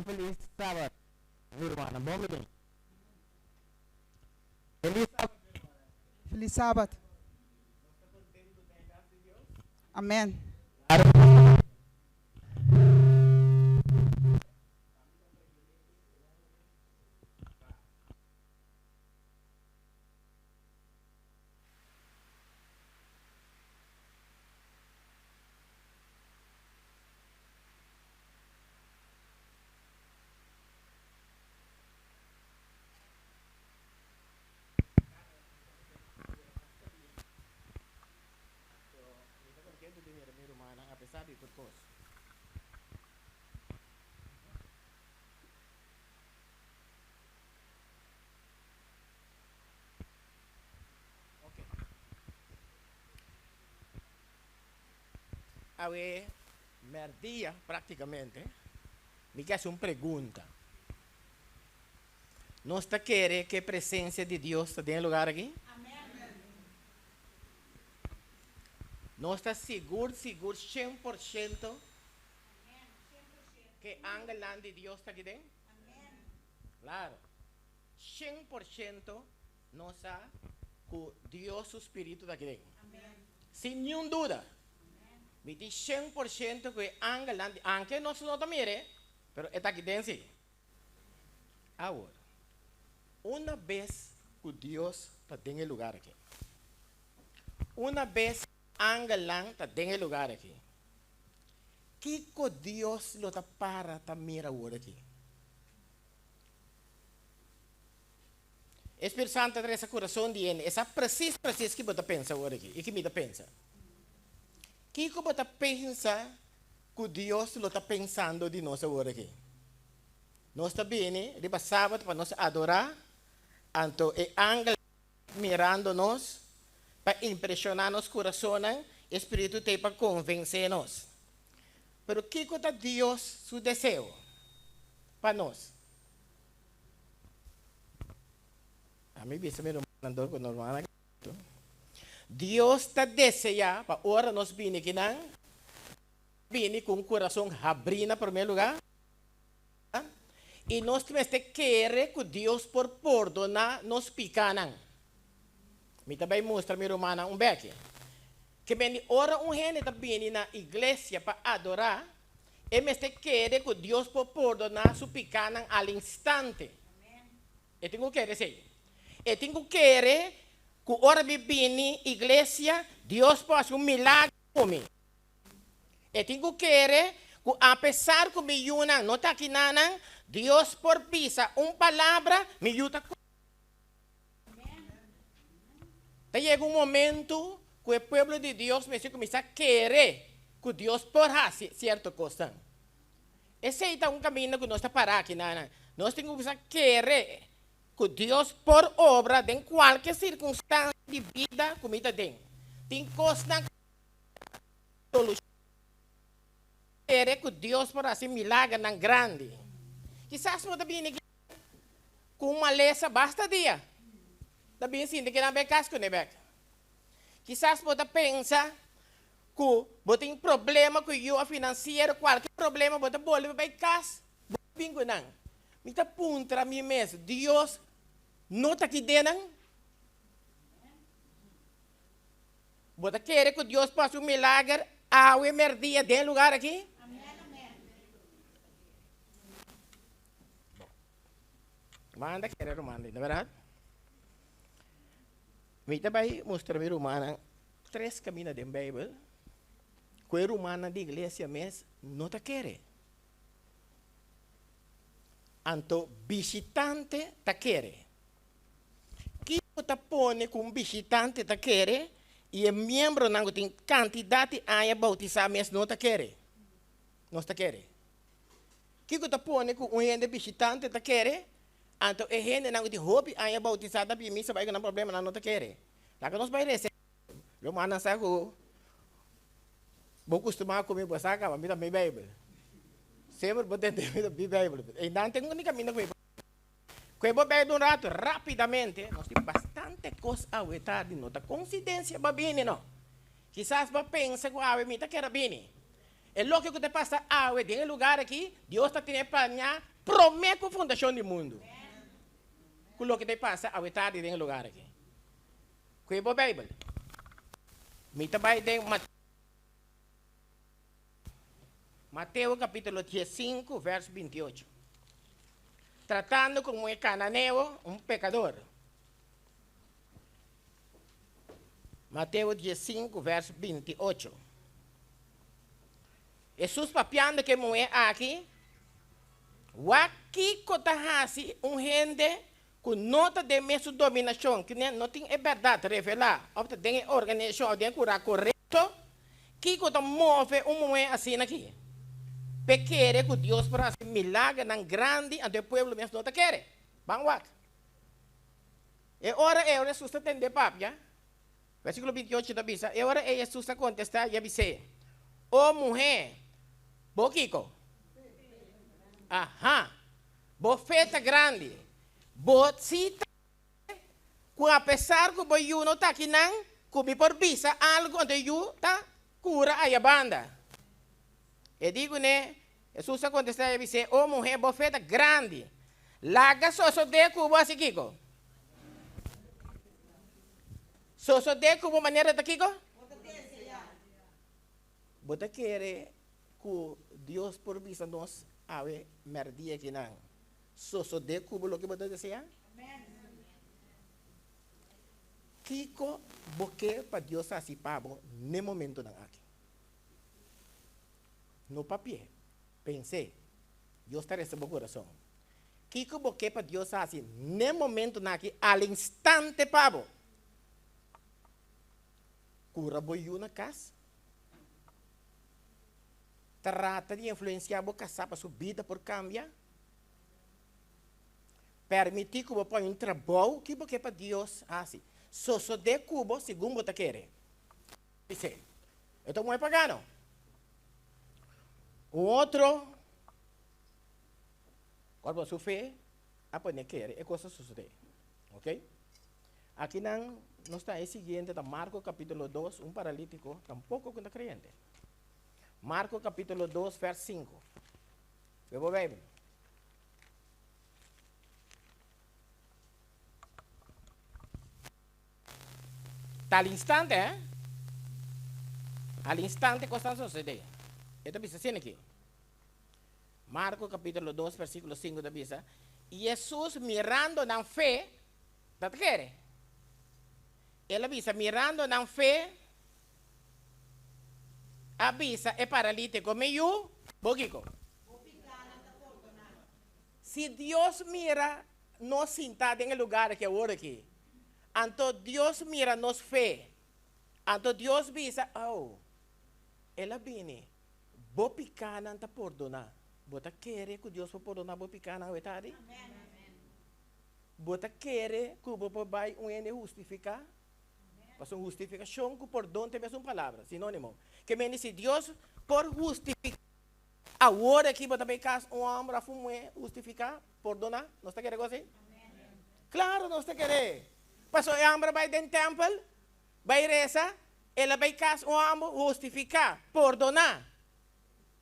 Un felis sabat, mi rumannan. Bon bini. Felis sabat, mi rumannan. Felis sabat. Nos ta kontentu den e kas di Dios. Amen. Claro ku nos ta. Mi ta contento di mira mi rumannan apesar di tur cos. Ok. Awe merdia practicamente mi ke haci un pregunta. Nos ta kere ke presencia di Dios ta den e lugar aki? Nos ta sigur sigur 100% ke angelnan di Dios ta aki den? Claro. 100% nos sa ku Dios su spiritu ta aki den. Sin niun duda. Mi tin 100% ku e angelnan di, anke nos no ta mir'e, pero e ta aki den si. Awor, una bes ku Dios ta den e lugar aki, una bes angelnan ta den e lugar aki, kiko Dios lo ta para ta mira awor aki? E Spiritu Santu ta trese kurason di hende, e sa presis presis ki bo ta pensa awor aki i ki mi ta pensa. Kiko bo ta pensa ku Dios lo ta pensando di nos awor aki? Nos ta bini riba Sabat pa nos adorá, anto e angelnan mirando nos pa impreshoná nos kurasonnan, e Spiritu t'ei pa konvensé nos. Pero kiko ta Dios su deseo pa nos? Ami bisa mi rumannan dor ku nos rumannan aki. Dios ta deseá pa ora nos bini kinan, bini ku un kurason habrí na promé lugá, i nos mester kere ku Dios por pordoná nos pikánan. Mi ta bai mustra mi rumannan un bèki. Ke bini ora un hende ta bini na iglesia pa adorá, e mester kere ku Dios por pordoná su pikánan al instante. E tin ku kere esei. E tin ku kere ku ora mi bini iglesia, Dios por hasi un milagro ku mi. E tin ku kere ku apesar ku mi yunan no ta akinanan, Dios por bisa un palabra, mi yu ta kura. Ta yega un momento ku e pueblo di Dios mester kuminsá kere ku Dios por hasi sierto kosnan. Esei ta un kaminda ku nos ta pará aki nan. Nos tin ku kuminsá kere ku Dios por obra den kualke sirkunstansia di bida ku mi ta den. Tin kosnan ku solushon. Kere ku Dios por hasi milagernan grandi. Kisas bo ta bini aki ku un malesa basta dia. Ta bin sinti ku nan bai kas kuné bèk. Kisas bo ta pensa ku bo tin problema ku yu of finansiero, kualke problema bo ta bolbe bai kas, bo ta bin ku nan. Mi ta puntra mi mes, Dios no ta kid'é nan? Bo ta kere ku Dios por hasi un milager awe merdia den e lugar aki? Manda kere ruman, no berdad? Mi ta bai mustra mi rumannan tres kaminda den Beibel ku e rumannan di iglesia mes no ta kere. Anto bishitante ta kere. Kiko ta pone ku un bishitante ta kere i e miembronan ku tin kantidat di aña boutisá mes no ta kere? Nos ta kere. Kiko ta pone ku un hende bishitante ta kere, anto e hendenan ku tin hopi aña boutisá ta bin misa bai ku nan problema nan no ta kere? Laga nos bai resa. Lo manda sa ku bo kustumá ku mi, bo sa kaba mi ta mi Beibel. Semper bo tende mi ta mi Beibel. Einan tin un kaminda ku mi Ku bo Beibel un ratu rapidamente, nos tin bastante kos awe tardi, no ta konsidensia bo a bini no. Kisas bo a pensa ku awe mi ta kere bini. E loke ku ta pasa awe den e lugar aki, Dios ta tene planeá promé ku fundashon di mundu. Ku loke ta pasa awe tardi den e lugar aki. Kue bo Beibel. Mi ta bai den Mateo kapítulo diesinku vèrs bintiocho. Tratando ku un kananeo, un pekador. Mateo diesinku vèrs bintiocho. Hesus papiando ku e muhé aki, Wak kiko ta hasi un hende ku no ta den mesun dominashon, ku no tin e bèrdat revelá òf ta den e organisashon òf den e kurá korekto, kiko ta move un muhé asina aki p'e kere ku Dios por hasi milagernan grandi anto e pueblo mes no ta kere? Ban wak. E ora ei ora Hesus ta tende papia, versíkulo bintiocho ta bisa, E ora ei Hesus a kontestá i a bis'é, O muhé, bo kiko? Aha! Bo fe ta grandi. Bo si ta kere ku apesar ku bo yu no ta akinan, ku mi por bisa algu anto e yu ta kura aya banda. E di kuné, Hesus a kontestá i a bis'é, O muhé, bo fe ta grandi. Laga sosodé ku bo hasi kiko? Sosodé ku bo manera ta kiko? Bo ta kere ku Dios por bisa nos awe mèrdia kinan, Sosodé ku bo loke bo ta deseá? Kiko bo ke pa Dios hasi pa bo n'e momentonan aki? No papi'é, pens'é. Dios ta resa bo kurason. Kiko bo ke pa Dios hasi n'e momentonan aki al instante pa bo? Kura bo yu na kas? Trata di influensiá bo kasá pa su bida por kambia? Permití ku bo poi un trabou ki bo ke pa Dios hasi sosodé ku bo segun bo ta kere. Bis'é, E ta un muhé pagano. Un otro, kòrda bo su fe a pone kere e kos a sosodé. Ok? Akinan nos ta e siguiente ta Marko kapítulo dos, un paralítiko tampoko ku ta kreyente. Marko kapítulo dos vèrs sinku. Ve bo Beibel. Ta al instante, eh? Al instante kos ta sosodé. E ta bisa asina aki. Marko kapítulo dos versíkulo sinku ta bisa, I Hesus mirando nan fe, ta ta kere? El a bisa, mirando nan fe, a bisa e paralítiko, Mi yu, bo kiko? Si Dios mira nos sintá den e lugar aki awor aki, anto Dios mira nos fe, anto Dios bisa, Oh, el a bini, bo pikánan ta pordoná. Bo ta kere ku Dios por pordoná bo pikánan awe tardi? Bo ta kere ku bo por bai un hende hustifiká? Pasobra hustifikashon ku pordon ta e mesun palabra, sinónimo. Ke mende si Dios por hustifiká awor aki bo ta bai kas un hòmber òf un muhé hustifiká, pordoná? Nos ta kere kos ei? Klaro nos ta kere! Pasobra e hòmber a bai den tèmpel, bai resa, el a bai kas un hòmber hustifiká, pordoná.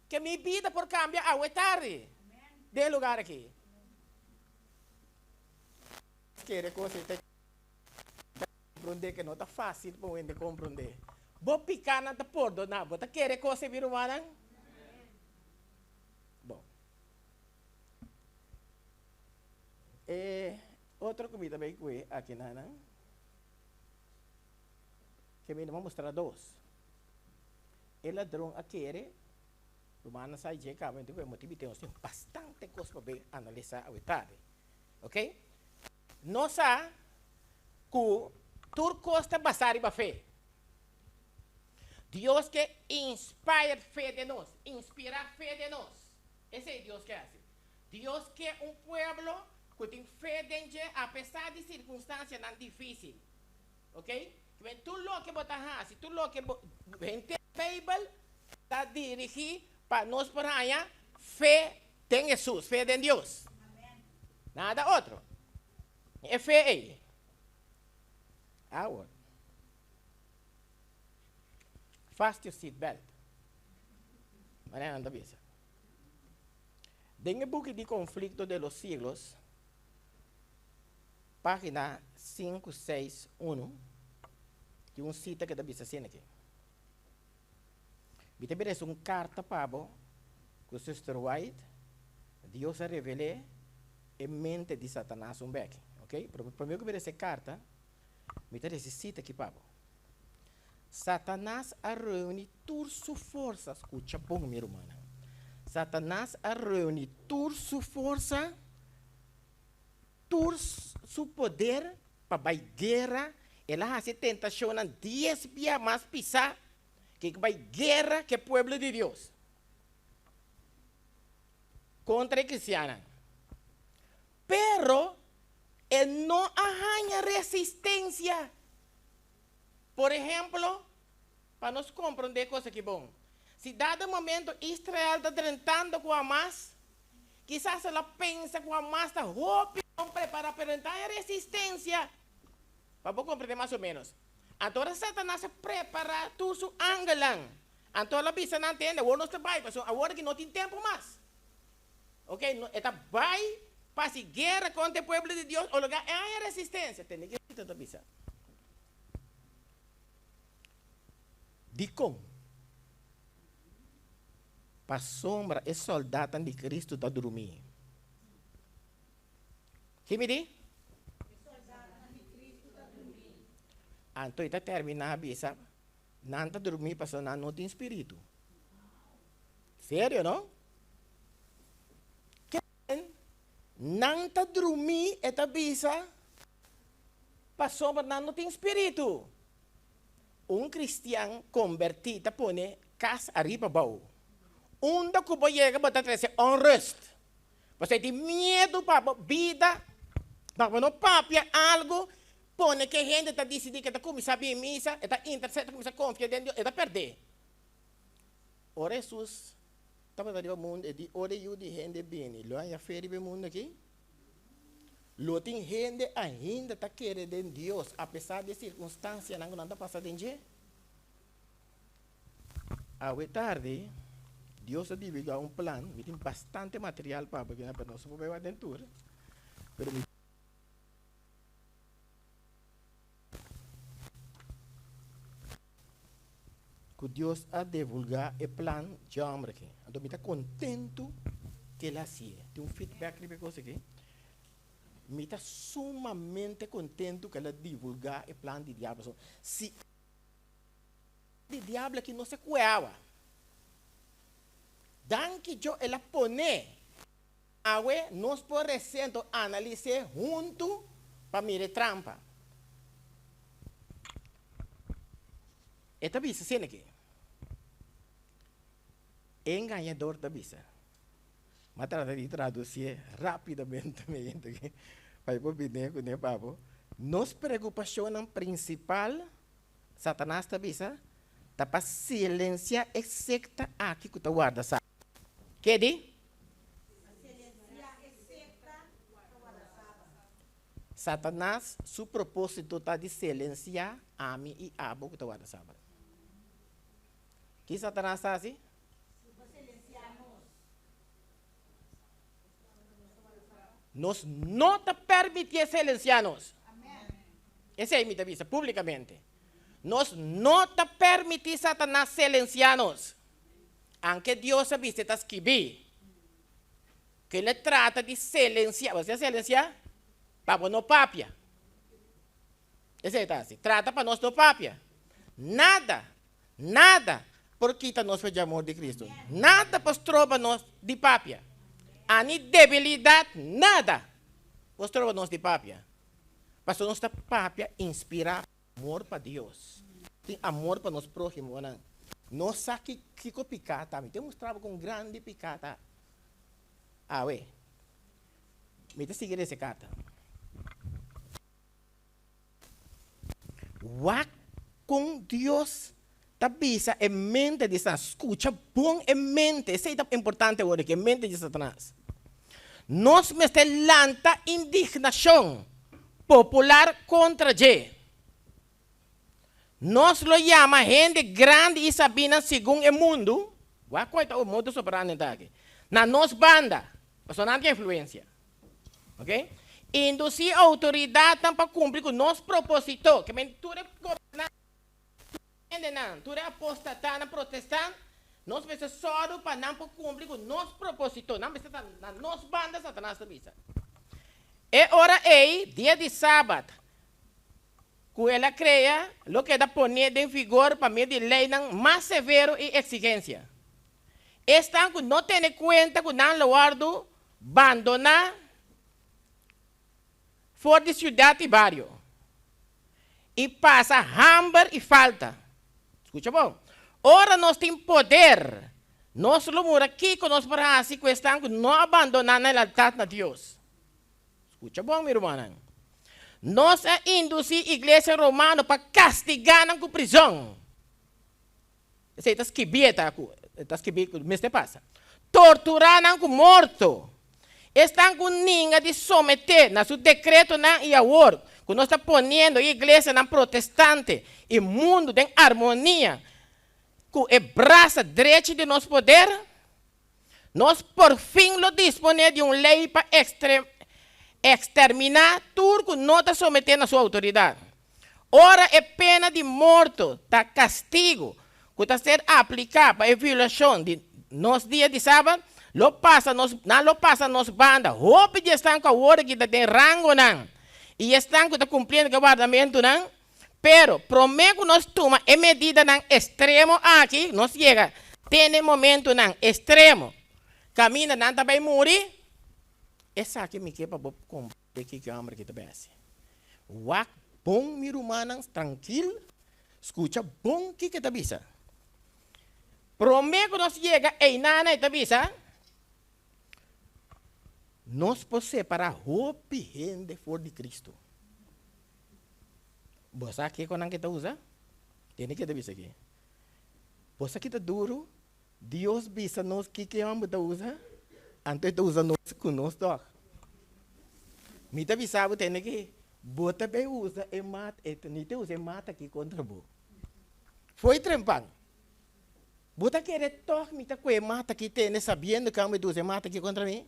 Ke mi bida por kambia awe tardi den e lugar aki. Kere kos ei ta komprondé ke no ta fásil pa un hende komprondé. Bo pikánan ta pordoná. Bo ta kere kos ei, mi rumannan? Bon. E otro ku mi ta bai kue akinanan, ke mi no mustra dos. E ladron a kere, rumannan sa dje kaba, mi motibu tin nos tin bastante kos pa bay analisá awe tardi. Ok? Nos sa ku tur kos ta basá riba fe. Dios ke inspire fe den nos, inspirá fe den nos. Esei Dios ke hasi. Dios ke un pueblo ku tin fe den dje apesar di sirkunstansianan difísil. Ok? Kiben tur loke bo ta hasi, tur loke bo, henter Beibel ta dirigí pa nos por haña fe den Hesus, fe den Dios. Nada otro. E fe ei. Awor, fast your seat belt. Manera nan ta bisa. Den e buki di Conflicto de los Siglos, página sinku seis unu, tin un sita ku ta bisa asina aki. Mi ta bira un karta pa bo ku Sister White, Dios a revel'é e mente di Satanas un bek. Ok, pero promé ku mi resa e karta, mi ta resa e sita aki pa bo. Satanas a reuni tur su forsa, skucha bon mi rumannan, Satanas a reuni tur su forsa, tur su poder pa bai guera, el a hasi tentashonnan dies bia mas pisá ke bai guera ku e pueblo di Dios kontra e kristiannan. Pero e no a haña resistensia. Por ehemplo, pa nos komprondé e kos aki bon, si dado momento Israel ta drentando ku Hamas, kisas el a pensa ku Hamas ta hopi bon prepará, pero e ta haña resistensia. Pa bo komprendé mas o ménos. Anto ora Satanas a prepará tur su angelnan, anto el a bisa nan, Tende, awor nos ta bai, pasobra awor aki no tin tempu mas. Ok, e ta bai pa hasi guera kontra e pueblo di Dios, o loke e haña resistensia. Tende ke Rita ta bisa. Dikon? Pasobra e sòldatnan di Kristu ta drumí. Ki mi di? Anto e ta terminá bisa, Nan ta drumí pasobra nan no tin spiritu. Serio, no? Ken nan ta drumí, e ta bisa, pasobra nan no tin spiritu. Un kristian kombertí ta pone kas ariba abou. Unda ku bo yega bo ta trese onrust. Pasobra e tin miedu pa bo bida, pa bo no papia algu, pone ke hende ta disidí ke ta kuminsá bin misa, e ta interesá, e ta kuminsá konfia den Dios, e ta pèrdé. Ora Hesus tabata riba mundu, e di, Ora e Yu di hende bini, lo haña fe riba e mundu akí? Lo tin hende ainda ta kere den Dios apesar di e sirkunstansianan ku nan ta pasa den dje? Awe tardi, Dios a divulgá un plan. Mi tin bastante material pa bo pero nos no por bai wak den tur. Pero mi. Ku Dios a divulgá e plan dje hòmber aki. Anto mi ta kontentu ku el a hasié. Tin un feedback riba e kos aki. Mi ta sumamente kontentu ku el a divulgá e plan di diablo. Pasobra si di diablo aki no se kue awa. Danki Djo el a pone. Awe nos por rese anto analis'é huntu pa mira e trampa. E ta bisa asina aki, E engañador ta bisa. M'a trata di tradusié rápidamente mi hende aki pa e por bini kuné pa bo. Nos preokupashonnan prinsipal, Satanas ta bisa, ta pa silensiá e sekta aki ku ta warda sa. Ke di? Satanas su propósito ta di silensiá ami i abo ku ta warda sabat. Ki Satanas ta hasi? Nos no ta permitié silensiá nos. Esei mi ta bisa públikamente. Nos no ta permití Satanas silensiá nos. Anke Dios a bisa e ta skibí ku el a trata di silensiá. Bo sa silensiá? Pa bo no papia. Esei ta hasi. Trata pa nos no papia. Nada, nada por kita nos for dje amor di Cristo. Nada por stroba nos di papia. Ani debilidat, nada por stroba nos di papia. Pasobra nos ta papia inspirá pa amor pa Dios. Tin amor pa nos próhimonan. Nos sa ki kiko piká ta. Mi ta mustra bo kon grandi piká ta. Awe, mi ta sigui resa e karta. Wak kon Dios ta bisa e mente di Satanas. Skucha bon e mente, esei ta importante awor aki, e mente di Satanas. Nos mester lanta indignashon popular kontra dje. Nos lo yama hende grandi i sabinan segun e mundu. Wak kua ta e modus operandi ta aki. Na nos banda, pasobra nan tin influensia. Ok? Indusí outoridatnan pa kumpli ku nos propósito. Ke men tur e gobernante, tur e hendenan, tur e apostatanan protestant, nos mester sòru pa nan por kumpli ku nos propósito. Nan mester ta na nos banda, Satanas ta bisa. E ora ei, dia di sabat, ku el a krea lo keda poné den vigor pa medio di leinan mas severo i eksigensia. Esnan ku no tene kuenta ku nan lo wòrdu bandoná for di siudat i bario i pasa hamber i falta. Skucha bon, ora nos tin poder, nos lo mura kiko nos por hasi ku esnan ku no a bandoná nan lealtat na Dios. Skucha bon, mi rumannan. Nos a indusí iglesia romano pa kastigá nan ku prizòn. Esei ta skibí e ta ku e ta skibí ku mester pasa. Torturá nan ku morto. Esnan ku ninga di someté na su dekretonan i awor ku nos ta poniendo e iglesianan protestante i mundu den armonia ku e brasa drechi di nos poder, Nos por fin lo disponé di un lei pa eksterminá tur ku no ta someté na su outoridat. Ora e pena di morto ta kastigu ku ta ser apliká pa e violashon di nos dia di Sabat, lo pasa nos, nan lo pasa nos banda. Hopi di esnan ku awor aki ta den rangonan i esnan ku ta kumpliendo ku e wardamentunan, Pero, promé ku nos tuma e medidanan estremo aki, nos yega tene momentunan estremo kaminda nan ta bai muri. Esaki mi ke pa bo komprendé kiko e hòmber aki ta bai hasi. Wak bon, mi rumannan, trankil, skucha bon kiko e ta bisa. Promé ku nos yega einan e ta bisa, Nos por separá hopi hende for di Kristu. Bo sa kiko nan ke ta usa? Tende ke ta bisa aki. Bo sa ki ta duru? Dios bisa nos kiko e hòmber ta usa, anto e ta usa nos ku nos tòg. Mi ta bisa bo tende ki bo ta bai usa e mat, e ni ta usa e mat aki kontra bo. Foi trempan. Bo ta kere tòg mi ta ku e mat aki tende sabiendo ku hòmber ta usa e mat aki kontra mi?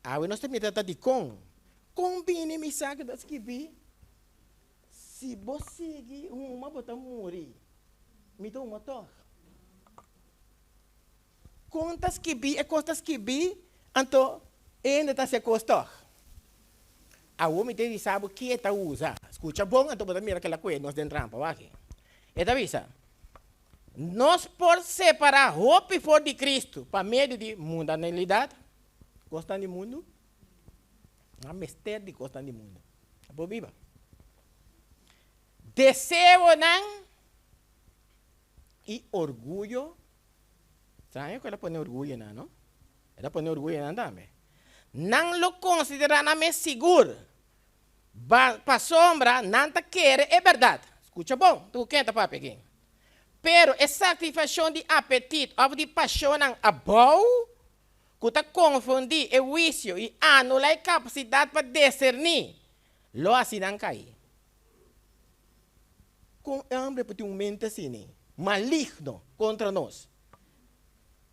Awe nos ta mira ta dikon. Kon bini mi sa ku ta skibí, Si bo sigui huma bo ta muri. Mi ta huma tòg. Kon ta skibí e kos ta skibí, anto e hende ta hasi e kos tòg. Awor mi ta bisa bo ke e ta usa. Skucha bon anto bo ta mira kila ku e nos den trampa. Wak. E ta bisa. Nos por separá hopi for di Kristu pa medio di mundanalidat, kosnan di mundu. Nan mester di kosnan di mundu pa por biba. Deseonan i orguyo. Straño ku el a pone orguyo nan, no? El a pone orguyo nan tambe. Nan lo konsiderá nan mes sigur Pasobra nan ta kere e bèrdat. Skucha bon, tur ken ta papia aki. Pero e satisfakshon di apetit òf di pashonnan abou, ku ta konfundí e huisio i anulá e kapasidat pa diserní, lo hasi nan kai. Kon e hòmber por tin un mente asina, maligno kontra nos?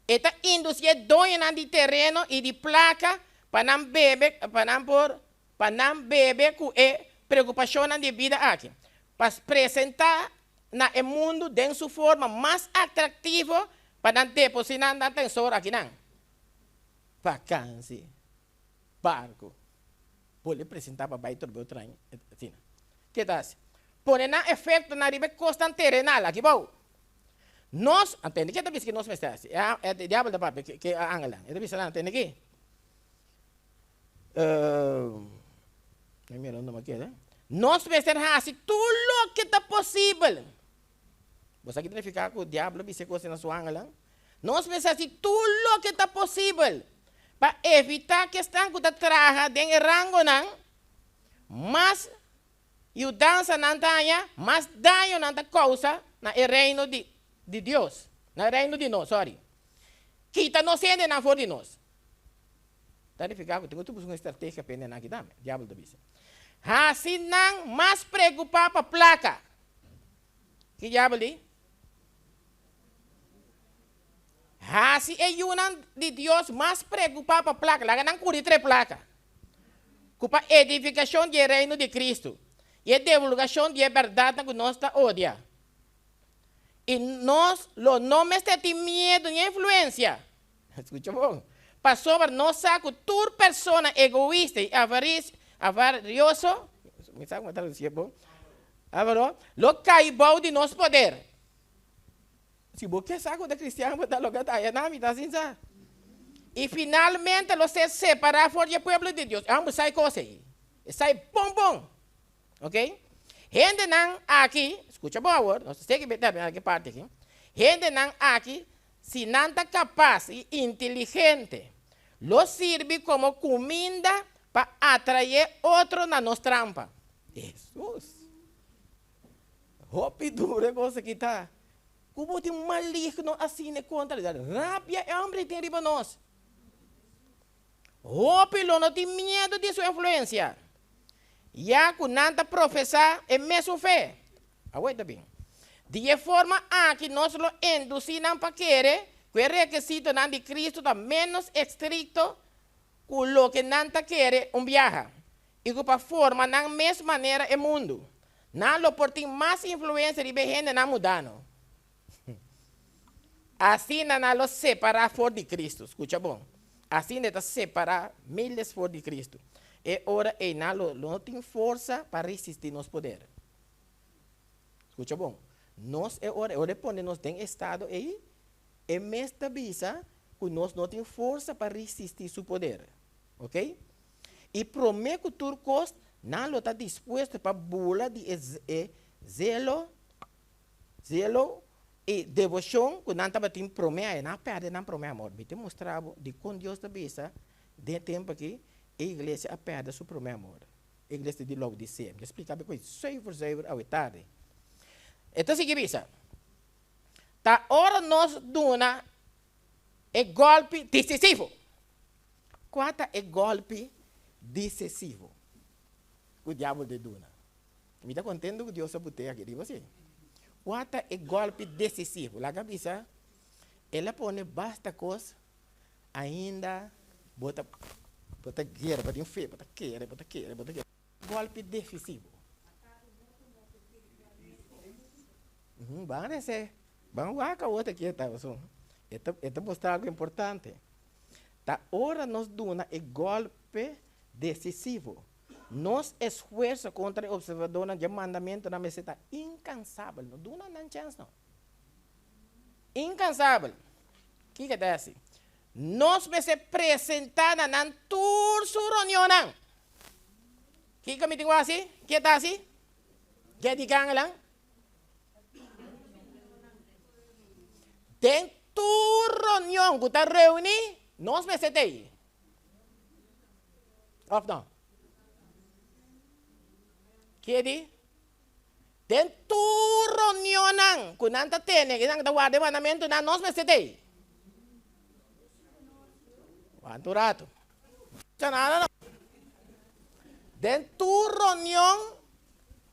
E ta indusí e doñonan di tereno i di plaka pa nan bebe, pa nan por pa nan bebe ku e preokupashonnan di e bida aki, pa presentá na e mundu den su forma mas atraktivo pa nan depositá nan tesoro akinan. Vakansi, barku, bolbe presentá pa bai trobe otro aña, asina. Ke ta hasi? Pone nan efektonan riba e kosnan terenal aki bou. Nos, tende ke ta bisa ke nos mester hasi? E diabel ta papia ku e angelnan. E ta bisa nan, tende ki? Nos mester hasi tur loke ta posibel. Bo sa ki ta nifiká ku diablo bisa e kos na su angelnan? Nos mester hasi tur loke ta posibel pa evitá ku esnan ku ta traha den e rangonan mas yudansa nan ta haña, mas daño nan ta kousa na e reino di Dios, na e reino di nos, sòri. Kita nos hendenan for di nos. Ta nifiká ku tin ku buska un estrategia pa hende nan aki tambe, diabel ta bisa. Hasi nan mas preokupá pa plaka. Ki diabel di? Hasi e yunan di Dios mas preokupá pa plaka, laga nan kuri tra e plaka, ku pa edifikashon di e reino di Kristu i e divulgashon di e bèrdatnan ku nos ta odia. I nos lo no mester tin miedu ni e influensia, skucha bon, pasobra nos sa ku tur persona egoista i avarioso, mi sa ku mi a tradusié bon, avaro, lo kai bou di nos poder. Si bo ke sa ku ta kristian bo ta loke ta aya nan mi ta sin sa. I finalmente lo ser separá for di e pueblo di Dios. E hòmber sa e kos ei. E sa e bon bon. Ok? Hendenan aki, skucha bon awor, nos ta sigui terminá ki parti aki. Hendenan aki, si nan ta kapas i inteligente, lo sirbi komo kuminda pa atraé otro na nos trampa. Hesus! Hopi duro e kos aki ta. Ku bo tin maligno asina kontra di rabia e hombre tin riba nos. Hopi lo no tin miedu di su influensia, ya ku nan ta profesá e mesun fe. Awor ta bin. Di e forma aki nos lo indusí nan pa kere ku e rekisitonan di Kristu ta ménos estrikto ku loke nan ta kere un biaha, i ku pa forma nan mes manera e mundu, nan lo por tin mas influensia riba e hendenan mudano. Asina nan lo separá for di Kristu. Skucha bon. Asina e ta separá miles for di Kristu. E ora ei nan lo no tin forsa pa resistí nos poder. Skucha bon. Nos e ora, e ora e pone nos den estado ei, e mes ta bisa ku nos no tin forsa pa resistí su poder. Oké? I promé ku tur kos, nan lo ta dispuesto pa bula di e zelo, zelo i deboshon ku nan tabatin promé aya. Nan a pèrdè nan promé amor. Mi ta mustra bo dikon Dios ta bisa den e tempu akí e iglesia a pèrdè su promé amor, e iglesia di Laodisea. Mi ta splika bo e kos zuiver zuiver awe tardi. E ta sigui bisa, Ta ora nos duna e gòlpi disisivo. Kua ta e gòlpi disesivo ku diabel ta duna? Mi ta kontentu ku Dios a put'é aki riba si. Kua ta e gòlpi desisivo? Laga bisa, el a pone basta kos ainda bo ta bo ta guera, bo tin fe, bo ta kere, bo ta kere, bo ta kere. Gòlpi desisivo. Ban resé, ban wak awor ta kier ta pasobra e ta e ta mustra algu importante. Ta ora nos duna e golpe desisivo. Nos esfuerso kontra e opservadornan dje mandamentunan mester ta inkansabel. No duna nan chèns no. Inkansabel. Kiko ta hasi? Nos mester presentá na nan tur su reunionnan. Kiko mi tin ku hasi? Ke ta hasi? Ke di kangelan? Den tur reunion ku ta reuní, nos mester ta ei. Òf no? Ke di? Den tur reunionnan ku nan ta tene, ku nan ta warda e mandamentunan, nos mester ta ei. Wanta un ratu. Nada no. Den tur reunion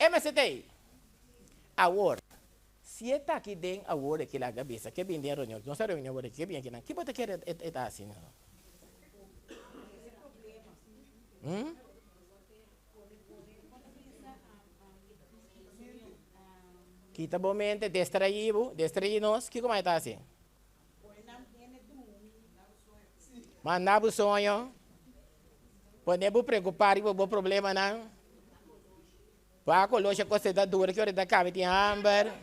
e mester ta ei. Awor, si e ta aki den awor e kila a bisa ke bin den reunion, nos a reuni awor ke bin akinan, ki bo ta kere e ta hasi? Hm? Kita bo mente, distraí bo, distraí nos, kiko mas e ta hasi? Manda bo soño, pone bo preokupá riba bo problemanan. Paco locha cos ta dura ki ora ta cami tin hamber.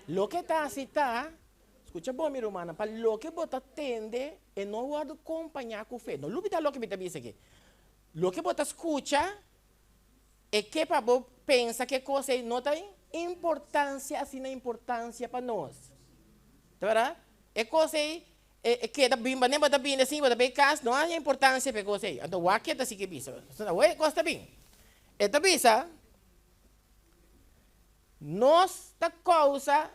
Loke ta haci ta, scucha bon mi rumannan, pa loke bo ta tende e no wordo compaña cu fe. No lubida loke mi ta bisa aki. Loke bo ta scucha e ke pa bo pensa ke cos ey no ta importancia asina importancia pa nos. Ta berdad? E cos ey E keda bin manera bo ta bini asin bo ta bay cas no haña importancia pa e cos ey. Anto wak ke ta sigui bisa. Awor e cos ta bin. E ta bisa, Nos ta causa,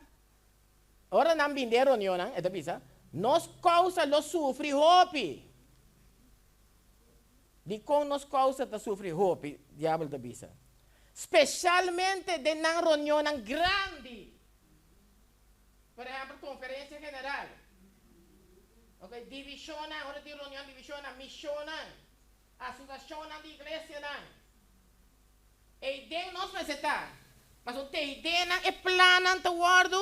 ora nan bin den reunionnan, e ta bisa, nos causa lo sufri hopi. Dicon nos causa ta sufri hopi? Diabel ta bisa. Specialmente den nan reunionnan grandi. Por ehèmpel, konferensia general. Ok, divishonnan, ora tin reunion divishonnan, mishonnan, asosiashonnan di iglesianan. Eiden nos mester ta, pasobra te eidennan e plannan ta wòrdu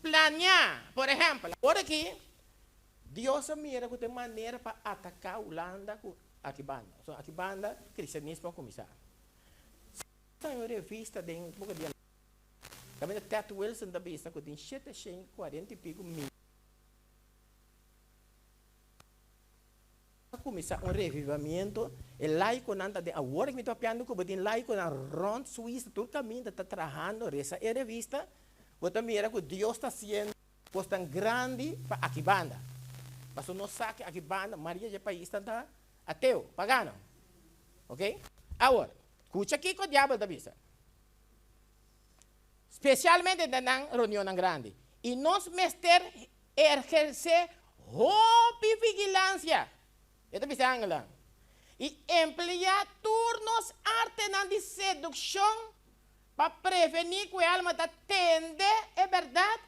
planiá. Por ehèmpel, awor aki Dios a mira ku ta e manera pa ataká Hulanda ku aki banda. Pasobra aki banda kristianismo a kuminsá. Sa un revista den boka di kaminda Ted Wilson ta bisa ku tin 740 i piku mil. A kuminsá un revivamiento, e laikonan ta den awor ku mi ta papiando ku bo tin laikonan rònt Suisa tur kaminda ta trahando resa e revista, bo ta mira ku Dios ta hasiendo kosnan grandi pa aki banda. Pasobra nos sa ku aki banda mayoria di e paisnan ta ateo, pagano. Ok? Awor, kucha kiko diabel ta bisa. Spesialmente den nan reunionnan grandi. I nos mester Ehersé hopi vigilansia, e ta bisa e angelnan, i empleá tur nos artenan di sedukshon pa prevení ku e alma ta tende e bèrdat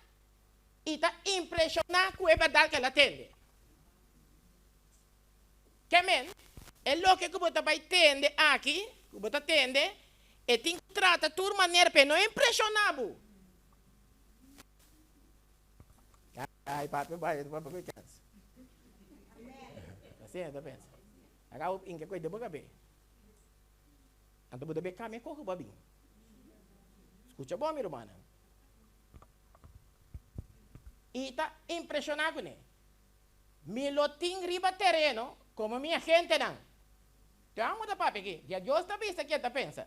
i ta impreshoná ku e bèrdat ku el a tende. Ke men, e loke ku bo ta bai tende aki, ku bo ta tende, e tin ku trata tur manera pa e no impreshoná bo. Ay, papi, bai, papi, bai chance. Así ta pensa. Acá op inke koe de boca be. Anto bo debe cambia koke bo bin. Escucha bo, mi hermana. I ta impresioná kuné. Mi lo tin riba tereno komo mi agentenan. Te amo ta papia aki. Dia Dios ta bisa ke ta pensa.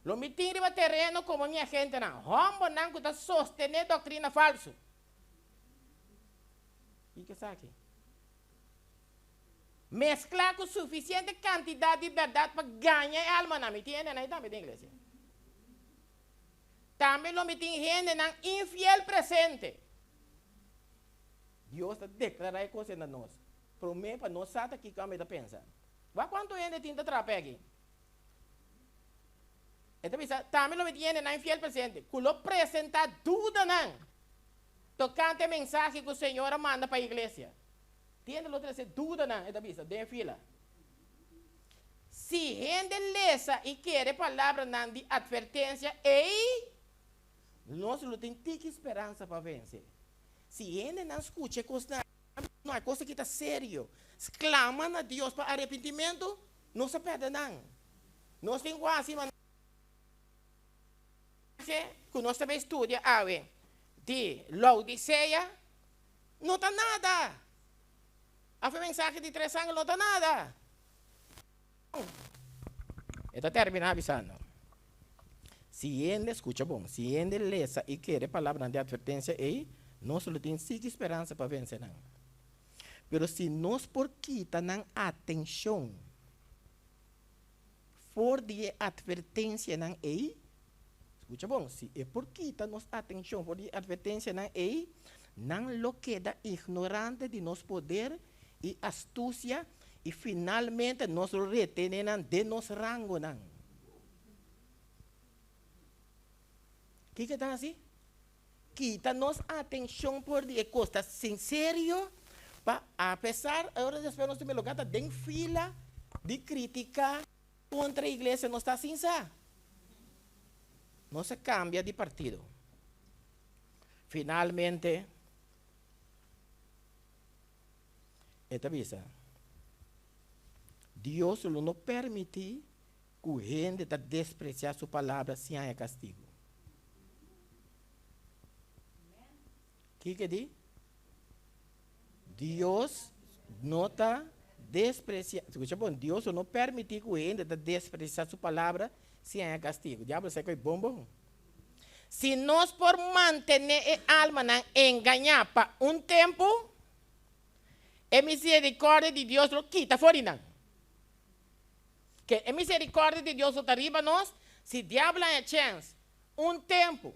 Lo mi tin riba tereno komo mi agentenan, hòmbernan ku ta sostené doktrina falsu. Kiko esaki? Mesklá ku sufisiente kantidat di bèrdat pa gaña e almanan. Mi tin hendenan ei tambe den iglesia. Tambe lo mi tin hendenan infiel presente. Dios ta deklará e kos ei na nos promé pa nos sa ta kiko ami ta pensa. Wak kuantu hende tin ta traha p'e aki? E ta bisa, Tambe lo mi tin hendenan infiel presente ku lo presentá dudanan tokante e mensahe ku Señor a manda pa e iglesia. Tin hende lo trese dudanan, e ta bisa, den e fila. Si hende lesa i kere palabranan di atvertensia ei, nos lo tin tiki speransa pa vense. Si hendenan skucha e kosnan aki, no, e kos aki ta serio, sklama na Dios pa arepentimentu, Nos a pèrdè nan. Nos tin ku hasi manera ku nos ta bai studia awe di Laodisea no ta nada. Af e mensahe di tres angel no ta nada. E ta terminá bisando, Si hende skucha bon, si hende lesa i kere palabranan di atvertensia ei, nos lo tin sigui speransa pa vense nan. Pero si nos por kita nan atencion for di e advertencianan ei, scucha bon, si e por kita nos atencion for di e advertencianan ei, nan lo keda ignorante di nos poder i astucia i finalmente nos lo retene nan den nos rangonan. Kiko ta haci? Kita nos atencion por di e cos ta sin serio pa apesar ora despues nos ta mira loke ta den fila di critica contra iglesia nos ta sin sa. Nos a cambia di partido. Finalmente e ta bisa Dios lo no permiti Ku hende ta despresiá su palabra sin haña kastigu. Kiko e di? Dios no ta despresiá, skucha bon, Dios lo no permití ku hende ta despresiá su palabra sin haña kastigu. Diablo sa ku e bon bon. Si nos por mantené e almanan engañá pa un tempu, e miserikòrdia di Dios lo kita for di nan. Ke e misericordia di Dios lo ta riba nos, si diablo haña chens un tempu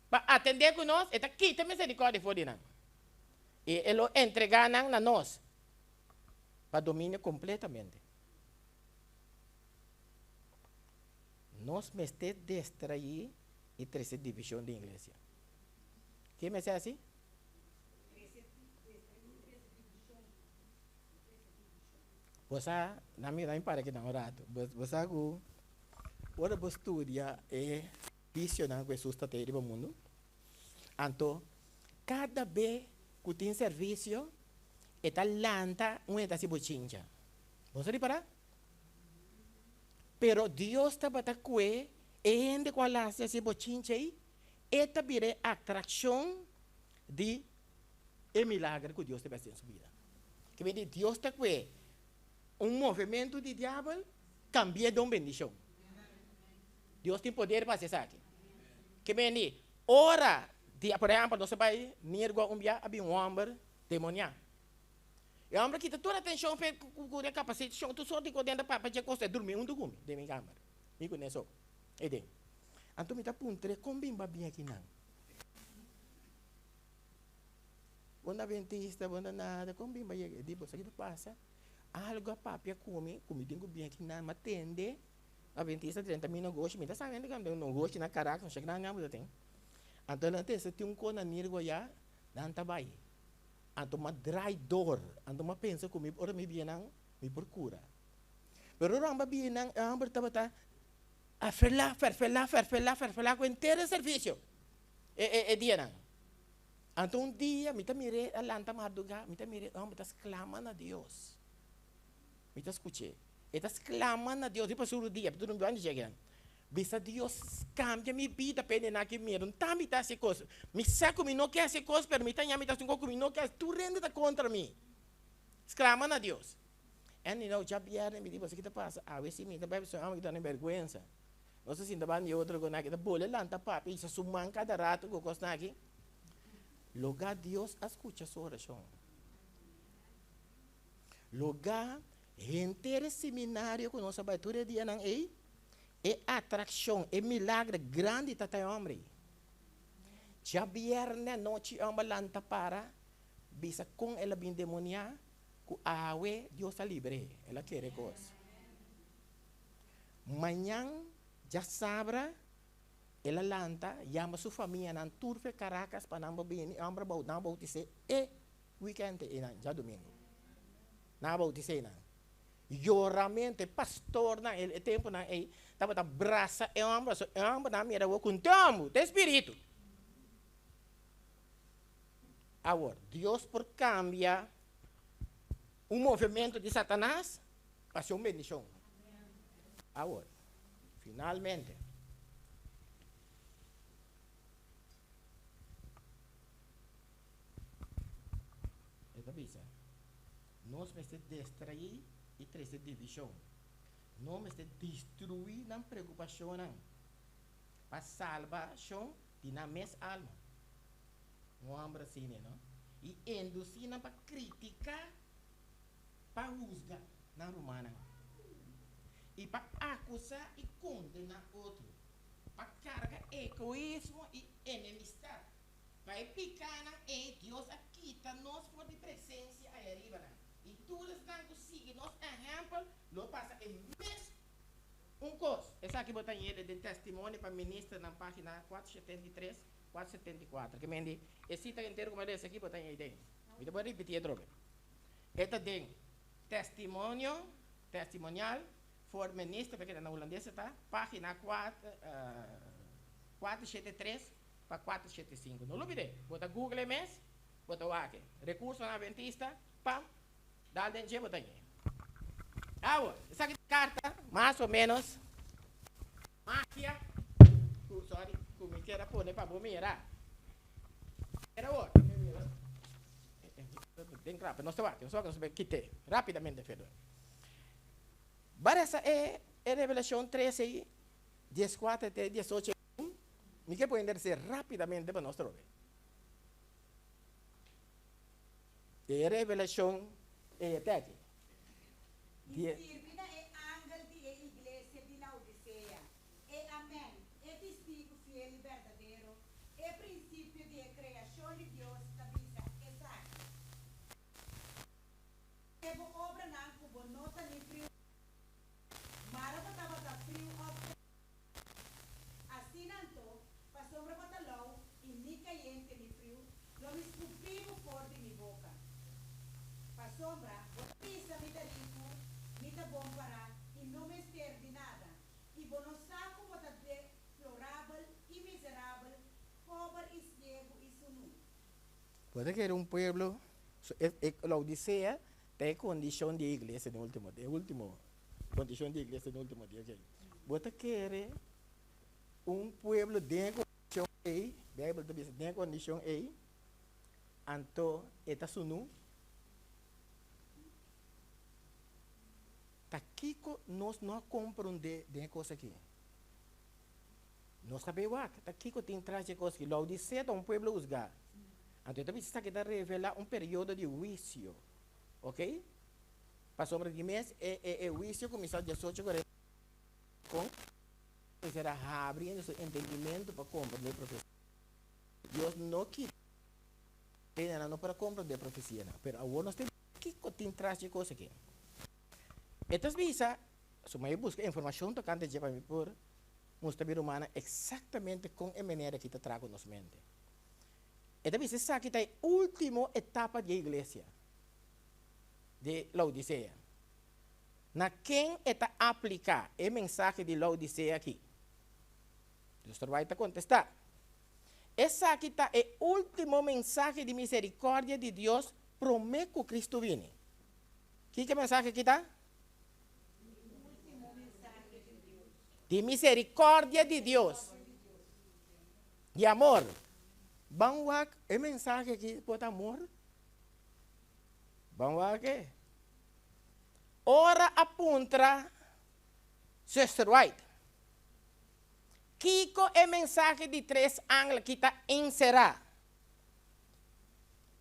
pa atendé ku nos, e ta kita e misericordia for di nan, i e lo entregá nan na nos pa dominio kompletamente. Nos mester destraí i trese divishon den iglesia. Ken mester hasi? Bo sa, nan mi para aki nan un ratu. Bo sa ku ora bo studia e servisionan ku Hesus ta tei riba mundu, anto kada be ku tin servisio e ta lanta un hende ta hasi bochincha. Bo sa ripará? Pero Dios tabata kue e hende ku a lanta hasi bochincha ei, e ta bira e atrakshon di e milager ku Dios ta hasi den su bida. Ke mende Dios ta kue un movementu di diabel kambi'é den un bendishon. Dios tin poder pa hasi esaki. Ke mende ora di, por ehèmpel, nos a bai Nirgua un bia a bin un hòmber demoniá. E hòmber a kita tur atenshon p'e ku e kapasitashon, tur sort di kos den ta papia dje kos, e durmi huntu ku mi den mi kamber, mi ku Neso ei den. Anto mi ta puntr'é, kon bin bo a bin akinan? Bo no adventista, bo no nada, kon bin bo a yega? E di, bo sa ki ta pasa? Algu a papia ku mi, ku mi tin ku bin akinan, mi a tende adventista drenta mi nogoshi, mi ta sa hende ku a nogoshi na Caracas, no shek nan bo ta tin. Anto nan ta tin un kos na Nirgua ya, nan ta bai. Anto m'a draai door, anto m'a pensa ku mi ora mi bia nan, mi por kura. Pero ora mi a bia nan, e hòmber tabata afelá, ferfelá, ferfelá, ferfelá ku henter e servisio e e e dianan. Anto un dia mi ta mir'é a lanta mardugá, mi ta mir'é e hòmber ta sklama na Dios. Mi ta skuch'é. E ta sklama na Dios riba su rudia, mi ta durmi banda dje akinan. Bisa Dios kambia mi bida p'e nena ki miedu. Nta mi ta hasi kos. Mi sa ku mi no ke hasi kos, pero mi ta ña mi ta hasi un kos ku mi no ke hasi. Tur hende ta kontra mi. Sklama na Dios. En you know, djabièrnè mi di, Boso ki ta pasa? Awe si mi ta bai pasobra amo ki ta na bèrgwensa. Nos ta sinta banda di otro ku nan aki ta bole lanta papia i sa su man kada rato ku kosnan aki. Loga Dios a skucha su orashon. Loga henter e seminario ku nos a bai tur e dianan ei, e atrakshon, e milagro grandi ta ta e hòmber ei. Djabièrnè anochi e hòmber lanta para bisa kon el a bin demoniá ku awe Dios a libr'é, el a kere kos. Mañan djasabra el a lanta yama su famianan tur fe Caracas pa nan bo bini, e hòmber a nan a boutis'é e Weekend e nan djadumingu. Nan a bautis'é nan. Yoramente pastornan e tempunan ei tabata brasa e hòmber pasobra e hòmber nan a mira awor ku un te hòmber, te spiritu. Awor, Dios por kambia un movementu di Satanas pa hasi un bendishon. Awor, finalmente. E ta bisa, Nos mester destraí i trese divishon. Nos mester destruí nan preokupashonnan pa salbashon di nan mes alma. Un hòmber asina, no? I indusí nan pa kritiká, pa husga nan rumannan, i pa akusá i kondená otro, pa karga egoismo i enemistat. Pa e pikánan ei Dios a kita nos for di presensia ayaribanan, i tur esnan ku sigui nos ehèmpel lo pasa e mes un kos. Esaki bo ta yende den Testimonio pa Ministernan, página 473, 474. Ke men di, e sita entero ku mi a lesa aki bo ta yei den. Mi ta por ripití atrobe. E ta den Testimonio, Testimonial voor Minister, pasobra na hulandes e ta, página 473. Pa 475. No lubid'é. Bo ta google e mes, bo ta wak e. Rekursonan Adventista, pam, dal den dje bo ta ñe. Awor, esaki ta karta mas o menos magia ku, sorry, ku mi kier a pone pa bo mira. Mira awor. Den krape, nos ta wak, nos ta wak, nos ta bai kit'é rapidamente verder. Baresa e Revelashon 13 i 14 te 18. Mi ke por enderes'é rápidamente pa nos trobe. E revelashon ei ta aki. I skirbi na e angel di e iglesia di Laodisea, E Amèn, e Testigu fiel i berdadero, e prinsipio di e kreashon di Dios, ta bisa esaki. E bo obranan ku bo no ta ni friu ni kayente, mara bo tabata friu òf kayente. Asina anto, pasobra bo ta lou i ni kayente ni friu, Bo ta kere un pueblo, e Laodicea ta e kondishon di e iglesia den ultimo dia, e ultimo kondishon di e iglesia den ultimo dia akí. Bo ta kere un pueblo den e kondishon ei, Beibel ta bisa den e kondishon ei, anto e ta sunú? Ta kiko nos no a komprondé den e kos akí? Nos ta bay wak ta kiko tin tras di e kos aki. Laodisea ta un pueblo husgá. Anto e ta bisa esaki ta revelá un periodo di huisio. Ok? Pasobra di mes e e huisio kuminsá diesocho kuarenta kon mester a habri hende su entendimentu pa komprendé e profesia. Dios no kita hendenan no por a komprendé e profesianan. Pero awor nos ta mira kiko tin tras di e kos aki. E ta bisa, su mai buska informashon tokante dje pa mi por Mustra mi rumannan eksaktamente kon e manera aki ta traha ku nos mente. E ta bisa esaki ta e último etapa di e iglesia di Laodisea. Na ken e ta apliká e mensahe di Laodisea aki? Dòkter White ta kontestá, Esaki ta e último mensahe di miserikòrdia di Dios promé ku Kristu bini. Kiko e mensahe aki ta? Di misericordia di Dios. Di amor. Ban wak e mensahe aki por ta amor? Ban wak e. Ora a puntra Zuster White, kiko e mensahe di tres angel aki ta enserá?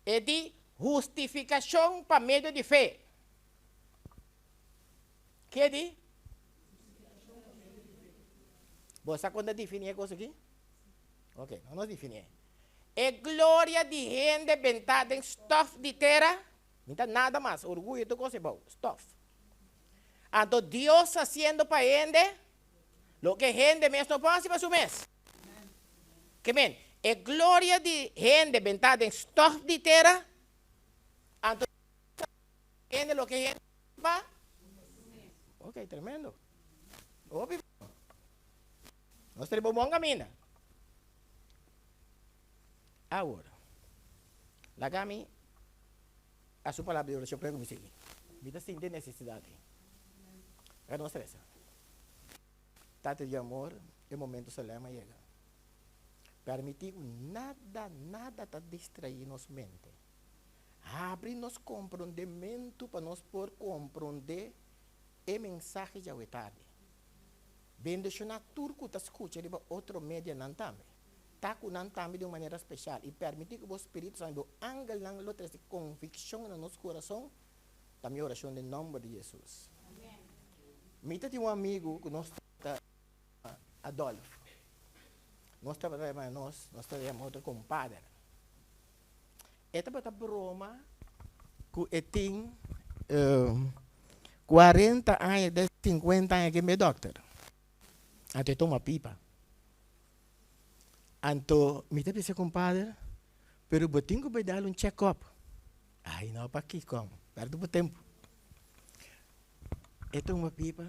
E di hustifikashon pa medio di fe. Ke di? Bo sa kon ta definí e kos aki? Ok, no nos definí e. E gloria di hende bentá den stòf di tera, mi ta nada mas, orguyo tur kos ebou, stòf. Anto Dios hasiendo pa hende loke hende mes no por hasi pa su mes. Ke men, e gloria di hende bentá den stòf di tera, anto Dios hende loke hende pa. Ok, tremendo. Hopi bon. Nos ta riba un bon caminda. Awor, laga mi a su palabra di oracion prome cu mi sigui. Mi ta sinti e necesidad ei. Laga nos reza. Tata di amor, e momento solem a yega. Permiti cu nada, nada ta distraí nos mente. Habri nos komprondementu pa nos por komprondé e mensahe djawe tardi. Bendishoná tur ku ta skucha riba otro medianan tambe. Ta ku nan tambe di un manera speshal i permití ku bo Spiritu Santu i bo angelnan lo trese konvikshon na nos kurason, ta mi orashon den nòmber di Hesus. Mi ta tin un amigu ku nos ta yama Adolf. Nos tabata yama nos, nos ta yama otro kompader. E tabata broma ku e tin kuarenta aña te sinkuenta aña ke mi e dòkter. Anto e tuma pipa. Anto mi ta bisa kompader, pero bo tin ku bai dal un check up. Ai no pakiko, pèrdè bo tempu. E tuma pipa,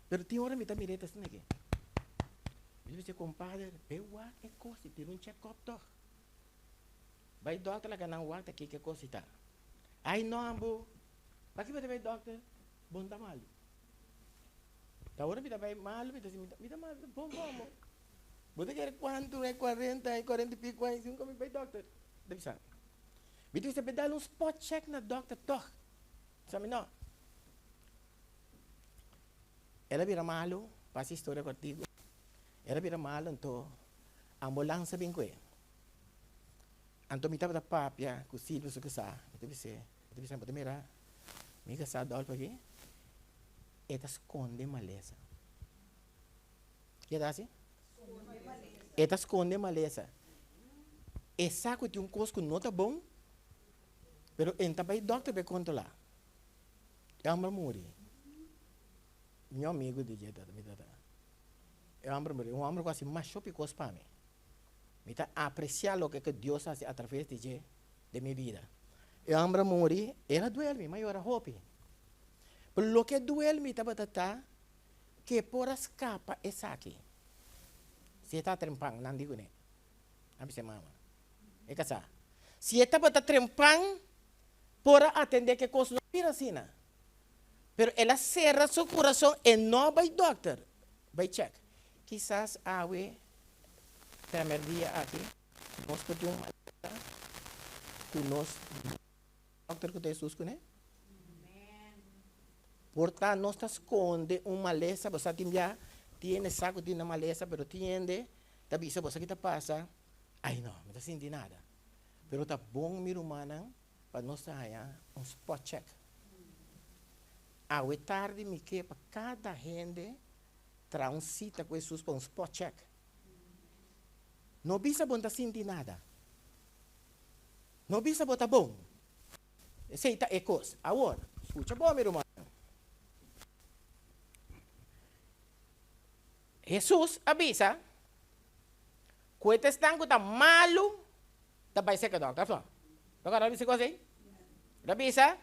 pero tin ora mi ta mir'é ta asina aki. Mi ta bisa kompader, bai wak e kos, e tin un check up tòg. Bai dokter laga nan wak ta kiko kos ta. Ay no ambo, paki bo ta bai dokter? Bon ta malu. Ta ora mi ta bai malu mi ta si mi ta malu, bon bon ambo. Bo ta kere kuantu e kuarenta e kuarenta i piko aña sin ku mi bai dokter? Ta bisa mi. Mi ta bisa bai dal un spot check na dokter tog. Bisa mi no. El a bira malu, pa hasi historia kortiku, el a bira malu anto ambulansa bin ku e. Anto mi tabata papia ku Silvio su kasá, mi ta bis'é, mi ta bisa, bo ta mira mi kasá Adolfo aki, e ta skonde malesa. Ke e ta hasi? E ta skonde malesa. E sa ku tin un kos ku no ta bon, pero e no ta bai dòkter pa e kontrolá. E hòmber muri. Mi amigu di dje mi ta ta. E hòmber muri, un hòmber ku hasi masha hopi kos pa mi. Mi ta apresiá loke ku Dios hasi atraves di dje den mi bida. E hòmber a muri, el a duel mi, mi a yora hopi. Pero loke a duel mi tabata ta ku e por a skapa esaki. Si e ta trempan, nan di kuné. A bisa e mama. E kasá. Si e tabata trempan, por a atendé ku e kos no bira asina. Pero el a sera su kurason, e no a bai dòkter, bai chèk. Kisas awe, tèmèrdia aki, nos por tin un malesa ku nos dòkter ku ta Hesus kuné. Por ta nos ta skonde un malesa, bo sa tin bia tin hende sa ku tin na malesa, pero tin hende ta bisa bo sa ki ta pasa, ai no, mi ta sinti nada. Pero ta bon mi rumannan pa nos ta haña un spot check. Awe tardi mi ke pa kada hende traha un sita ku Hesus pa un spot check. No bisa bo no ta sinti nada. No bisa bo ta bon. Esei ta e kos. Awor, skucha bon mi rumannan. Hesus a bisa ku e ta esnan ku ta malu ta bai serka dòkter, òf no? Bo kòrda bisa e kos ei? El a bisa,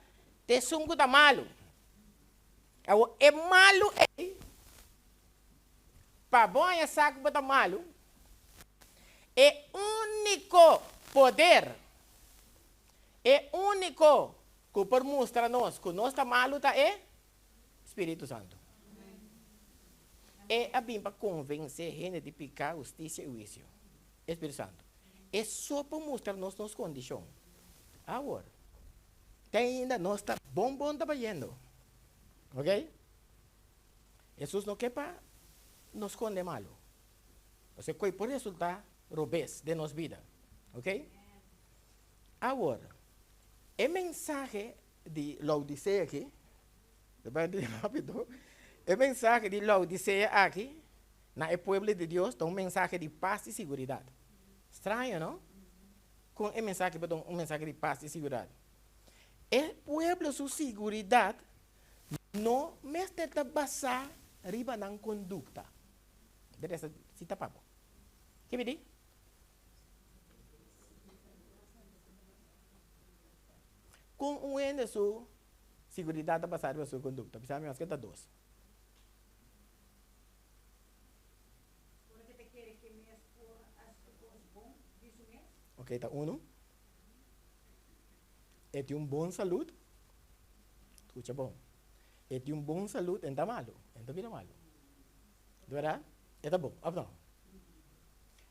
Ta esun ku ta malu. Awor, e malu ei, pa bo haña sa ku bo ta malu, e úniko poder, e úniko ku por mustra nos ku nos ta malu ta e Spiritu Santu. E a bin pa konvensé hende di piká, hustisia i huisio. E Spiritu Santu. E so por mustra nos nos kondishon. Awor, te ainda nos ta bon bon ta bayendo. Ok? Hesus no ke pa nos skonde malu. Pasobra koi por resultá robes den nos bida. Ok? Awor, e mensahe di Laodisea aki, ta bai rápido, e mensahe di Laodisea aki na e pueblo di Dios ta un mensahe di pas i siguridat. Straño, no? Kon e mensahe por ta un mensahe di pas i siguridat? E pueblo su siguridat no mester ta basá riba nan kondukta. Debe si ta pa bo. Ke mi di? Kon un hende su siguridat ta basá riba su kondukta? Bisa mi maske ta dos. Ora ke ta kere ke mes por hasi tur kos bon di su mes. Ok, ta unu. E tin un bon salud. Skucha bon. E tin un bon salud, en ta malu. En ta bira malu. Di bèrdat? E ta bon, òf no?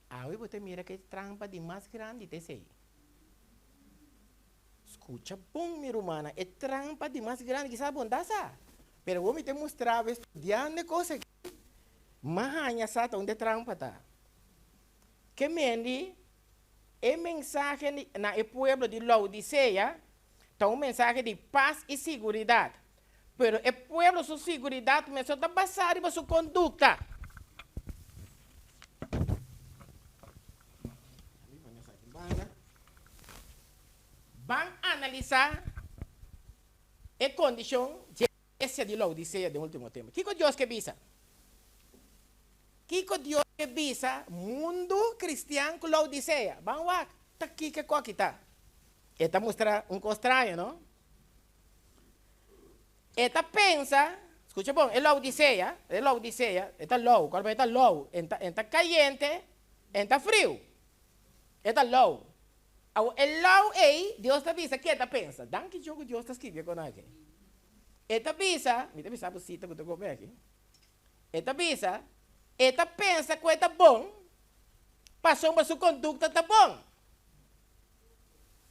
Awe bo ta mira ku e trampa di mas grandi ta esei. Skucha bon, mi rumannan, e trampa di mas grandi kisas bo no ta sa, pero awor mi ta mustra bo estudiando e kos aki, m'a haña sa ta unda e trampa ta. Ke mendi e mensahe na e pueblo di Laodisea ta un mensahe di pas i siguridat, pero e pueblo su siguridat mester ta basá riba su kondukta. Ban analisá e kondishon dje iglesia di Laodisea den último tempu. Kiko Dios ke bisa? Kiko Dios ke bisa mundu kristian ku Laodisea? Ban wak ta kiko e koki ta. E ta mustra un kos straño, no? E ta pensa, skucha bon, e Laodisea, e Laodisea, e ta lou, kòrda e ta lou, e ta, e ta kayente, e ta friu. E ta lou. Awor, e lou ei, Dios ta bisa ke e ta pensa. Danki Dios ku Dios ta skirbi e konan aki. E ta bisa, mi ta bisa bo sita ku ta kome aki. E ta bisa, e ta pensa ku e ta bon, pasobra su kondukta ta bon.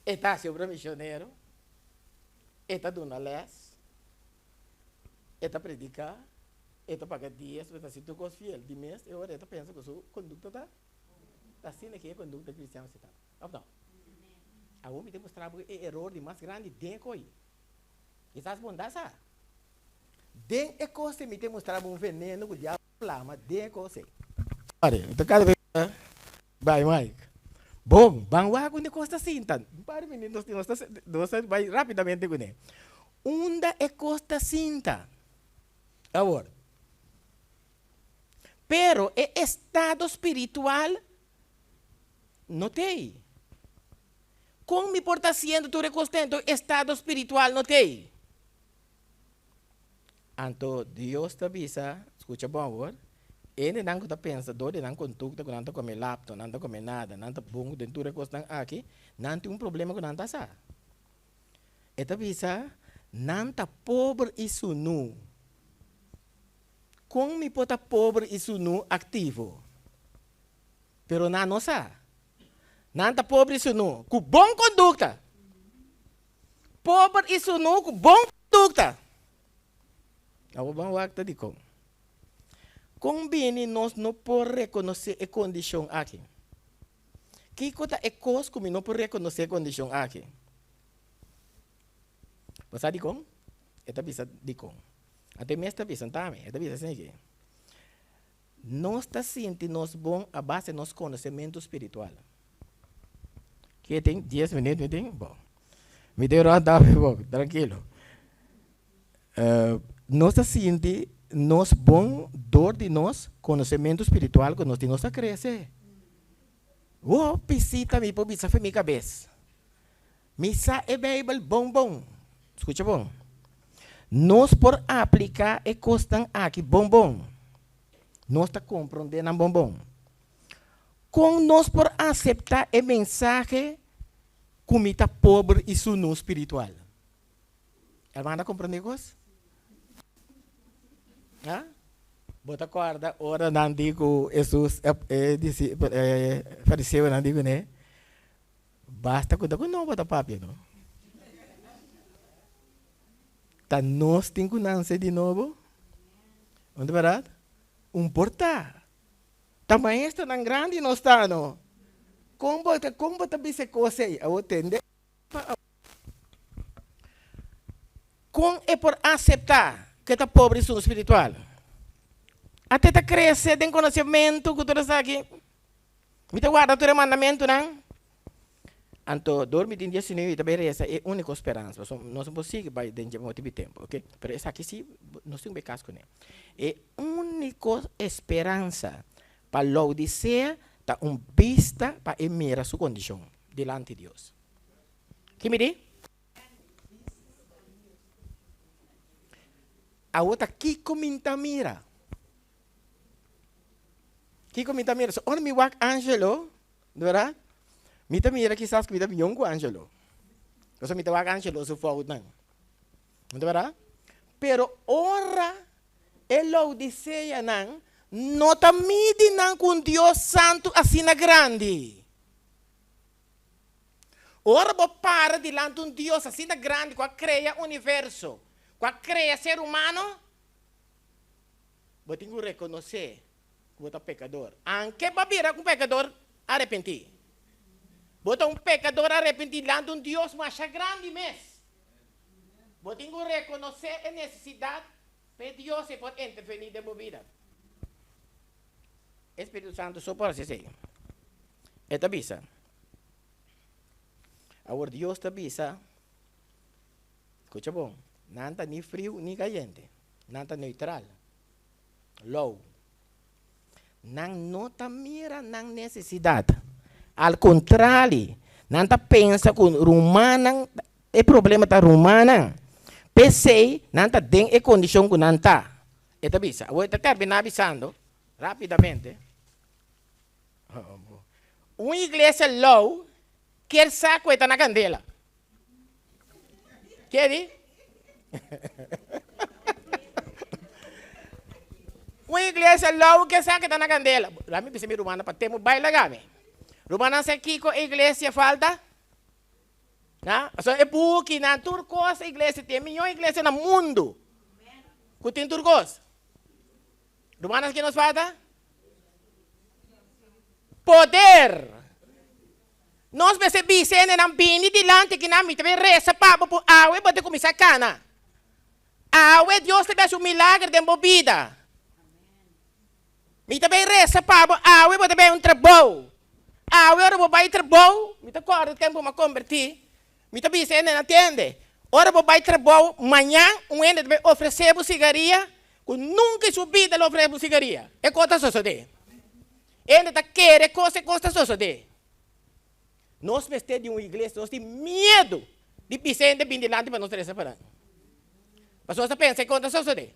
E ta hasi obra misionero, e ta duna lès, e ta prediká, e ta paga diesmo, e ta hasi tur kos fiel. Di mes e ora e ta pensa ku su kondukta ta ta asina ku e kondukta kristiano si ta. Òf no? Awor mi ta mustra bo e eror di mas grandi den e koi. Kisas bo no ta sa. Den e kos ei mi ta mustra bo un veneno ku diablo a plama den e kos ei. Sorry, mi ta kada bes ta bai Mike. Bon, ban wak unda e kos ta sinta. Un par di minüt nos nos ta nos ta bai rápidamente kuné. Unda e kos ta sinta? Awor, pero e estado spiritual no t'ei. Kon mi por ta hasiendo tur e kos te anto estado spiritual no t'ei? Anto Dios ta bisa, skucha bon awor, Hendenan ku ta pensa dor di nan kondukta ku nan ta kome lapto, nan ta kome nada, nan ta bon den tur e kosnan aki, nan tin un problema ku nan ta sa. E ta bisa, Nan ta pober i sunú. Kon mi por ta pober i sunú aktivo? Pero nan no sa. Nan ta pober i sunú ku bon kondukta. Pober i sunú ku bon kondukta. Awor ban wak ta dikon. Kon bini nos no por rekonosé e kondishon aki? Kiko ta e kos ku mi no por rekonosé e kondishon aki? Bo sa dikon? E ta bisa dikon. Anto e mes ta bisa ntami, e ta bisa asin aki, Nos ta sinti nos bon a base nos konosementu spiritual. Ke tin? Dies minüt mi tin? Bon. Mi tin rònt awe bo, trankilo. Nos ta sinti nos bon dor di nos konosementu spiritual ku nos tin. Nos ta krese. Hopi sita mi por bisa for mi kabes. Mi sa e Beibel bon bon. Skucha bon. Nos por apliká e kosnan aki bon bon. Nos ta komprondé nan bon bon. Kon nos por aseptá e mensahe ku mi ta pober i sunú spiritual? Hermano ta komprondé kos? Ha? Bo ta kòrda ora nan di ku Hesus e disipel e fariseonan di kuné, Basta ku ta ku no bo ta papia no. Ta nos tin ku nanse di nobo? No ta bèrdat? Un por ta. Ta maestronan grandi nos ta no. Kon bo ta kon bo ta bisa e kos ei? Awor tende pa Kon e por aseptá ku e ta pobre esun spiritual? Ata e ta krese den konosementu ku tur esaki. Mi ta warda tur e mandamentunan. Anto dor mi tin diesinue mi ta bai resa e úniko speransa, pasobra nos no por sigui bai den dje motibu di tempu, oke. Pero esaki si nos tin ku bai kas kuné. E úniko speransa pa Laodisea ta un bista pa e mira su kondishon dilanti Dios. Ki mi di? Awor ta kiko mi ta mira? Kiko mi ta mira? So ora mi wak Angelo, berdad? Mi ta mira kisas ku mi ta bion ku Angelo. Pasobra mi ta wak Angelo su foutnan. No ta berdad? Pero ora e Laodiceanan no ta midi nan ku un Dios santu asina grandi. Ora bo para dilanti un Dios asina grandi ku a krea universo, ku a krea ser humano, bo tin ku rekonosé ku bo ta pekador. Anke bo a bira un pekador arepentí, bo ta un pekador arepentí dilanti un Dios masha grandi mes. Bo tin ku rekonosé e nesesidat pa e Dios ei por intervení den bo bida. E Spiritu Santu so por hasi esei. E ta bisa. Awor Dios ta bisa, Skucha bon, nan ta ni friu ni kayente, nan ta neutral, lou. Nan no ta mira nan nesesidat. Al kontrali, nan ta pensa ku rumannan, e problema ta rumannan. P'esei nan ta den e kondishon ku nan ta. E ta bisa. Awor e ta terminá bisando rápidamente. Un iglesia lou kier sa ku e ta na kandela. Ke di? Un iglesia lou kier sa ku e ta na kandela. Laat mi bisa mi rumannan pa temo bai laga mi. Rumannan sa kiko e iglesia falta? Na? Pasobra e bukinan, tur kos e iglesia tin. E mihó iglesia na mundu ku tin tur kos. Rumannan sa ke nos falta? Poder. Nos mester bisa hendenan bini dilanti kinan mi ta bin resa pa bo por awe bo ta kuminsá kana. Awe Dios ta bin hasi un milager den bo bida. Mi ta bin resa pa bo awe bo ta bin un trabou. Awe ora bo bai trabou, mi ta kòrda tempu mi a kombertí, mi ta bisa hendenan tende, ora bo bai trabou mañan un hende ta bin ofresé bo sigaria Ku nunka en su bida lo ofresé un sigaria. E kos ta sosodé. Hende ta kere kos, e kos ta sosodé. Nos mester di un iglesia, nos tin miedu di bisa hende bin dilanti pa nos resa pa nan. Pasobra nos ta pensa e kos ta sosodé.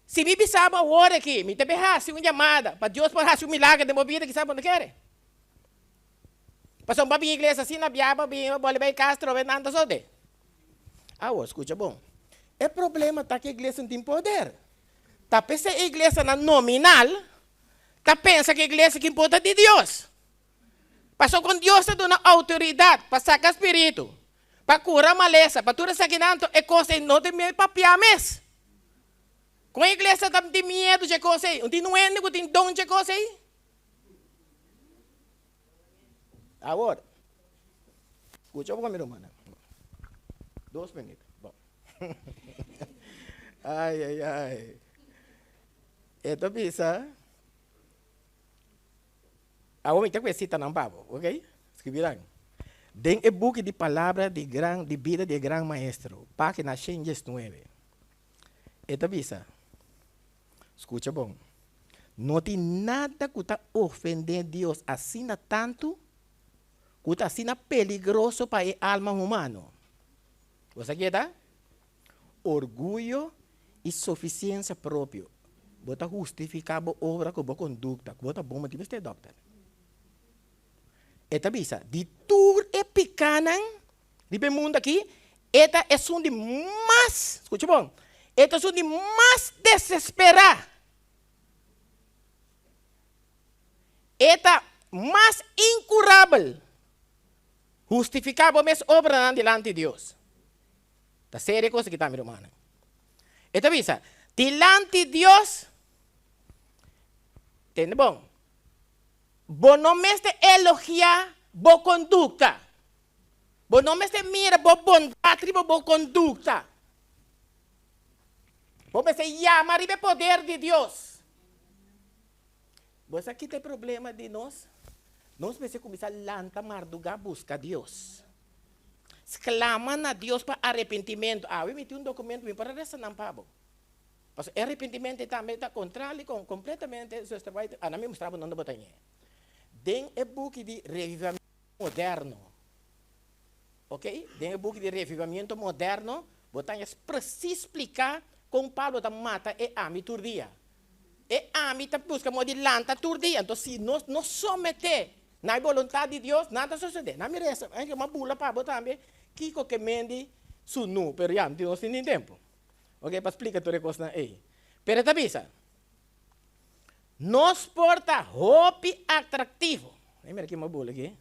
Si mi bisa bo awor aki, mi ta bin hasi un yamada pa Dios por hasi un milager den bo bida, kisas bo no kere. Pasobra bo a bin iglesia asina bia bo bin bo boli bai kas trobe nan ta sode. Awor, skucha bon. E problema ta ku iglesia no tin poder. Ta p'esei e iglesianan nominal ta pensa ku iglesia ki importa di Dios. Pasobra kon Dios ta duna outoridat pa saka spiritu, pa kura malesa, pa tur esakinan, anto e kos ei no ta papia mes. Kon iglesia ta tin miedu dje kos ei? Un tin un hende ku tin don dje kos ei? Awor, skucha bo mi rumannan. Dos minüt. Bon. Ai, ai, ai. E ta bisa, awor mi ta ku e sitanan pa bo, ok? Skribi nan. Den e buki di Palabra di Gran di Bida di e Gran Maestro, página 119. E ta bisa, Skucha bon, no tin nada ku ta ofendé Dios asina tantu ku ta asina peligroso pa e alma humano. Bo sa ke ta? Orguyo i sufisiensia propio. Bo ta hustifiká bo obra ku bo kondukta, ku bo ta bon, bo tin mester dòkter. E ta bisa, di tur e pikánan Riba e mundu aki, e ta esun di mas, skucha bon, e ta esun di mas desesperá. E ta mas inkurabel. Hustifiká bo mes obranan dilanti Dios. Ta serio e kos aki ta, mi rumannan. E ta bisa, dilanti Dios, tende bon, bo no mester elogiá bo kondukta. Bo no mester mira bo bondat riba bo kondukta. Bo mester yama riba e poder di Dios. Bo sa kita e problema di nos? Nos mester kuminsá lanta mardugá buska Dios. Sklama na Dios pa arepentimentu. Awe mi tin un dokumento, mi por a resa nan pa bo. Pasobra e arepentimentu ei tambe ta kontrali kon kompletamente Zuster White. Ana mi mustra bo nonde bo ta ñe. Den e buki di Revivamiento Moderno. Ok, den e buki di Revivamiento Moderno bo ta haña presis spliká kon Pablo ta mata e ami tur dia. E ami ta buska moda di lanta tur dia. Anto si nos no someté na e boluntat di Dios, nada ta sosodé. Na mi resa, anke mi a bula pa bo tambe kiko ke men di sunu, pero ya, nos tin tin tempu, ok, pa splika tur e kosnan ei. Pero e ta bisa. Nos por ta hopi atraktivo. Ai mira ki mabul aki.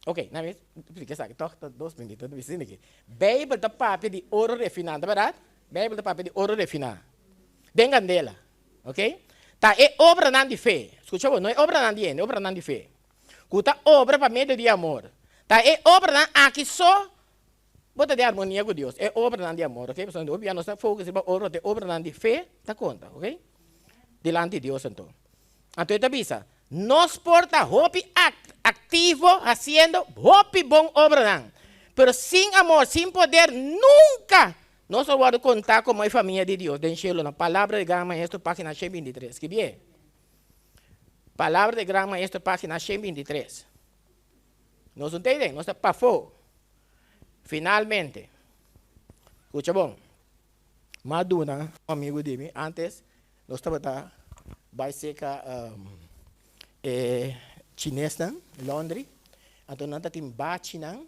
Ok, na mi splika esaki tòg ta dos minüt ta bisa aki. Beibel ta papia di oro refiná, ta bèrdat? Beibel ta papia di oro refiná den kandela. Ok, ta e obranan di fe, skucha bo, no e obranan di hende, e obranan di fe, ku ta obra pa medio di amor. Ta e obranan aki so Bo ta den armonia ku Dios. E obranan di amor, ok? Pasobra hopi bia nos ta focus riba obra, pero e obranan di fe ta konta, ok? Dilanti Dios anto. Anto e ta bisa, nos por ta hopi aktivo hasiendo hopi bon obranan, pero sin amor, sin poder, nunka nos lo wòrdu kontá komo e famia di Dios den shelunan. Palabra di Gran Maestro, página 123. Skibié. Palabra di Gran Maestro, página 123. Nos no ta ei den, nos ta pafó. Finalmente, skucha bon, m'a duna un amigu di mi, antes nos tabata bai serka e chinesnan, laundry, anto nan ta tin bachinan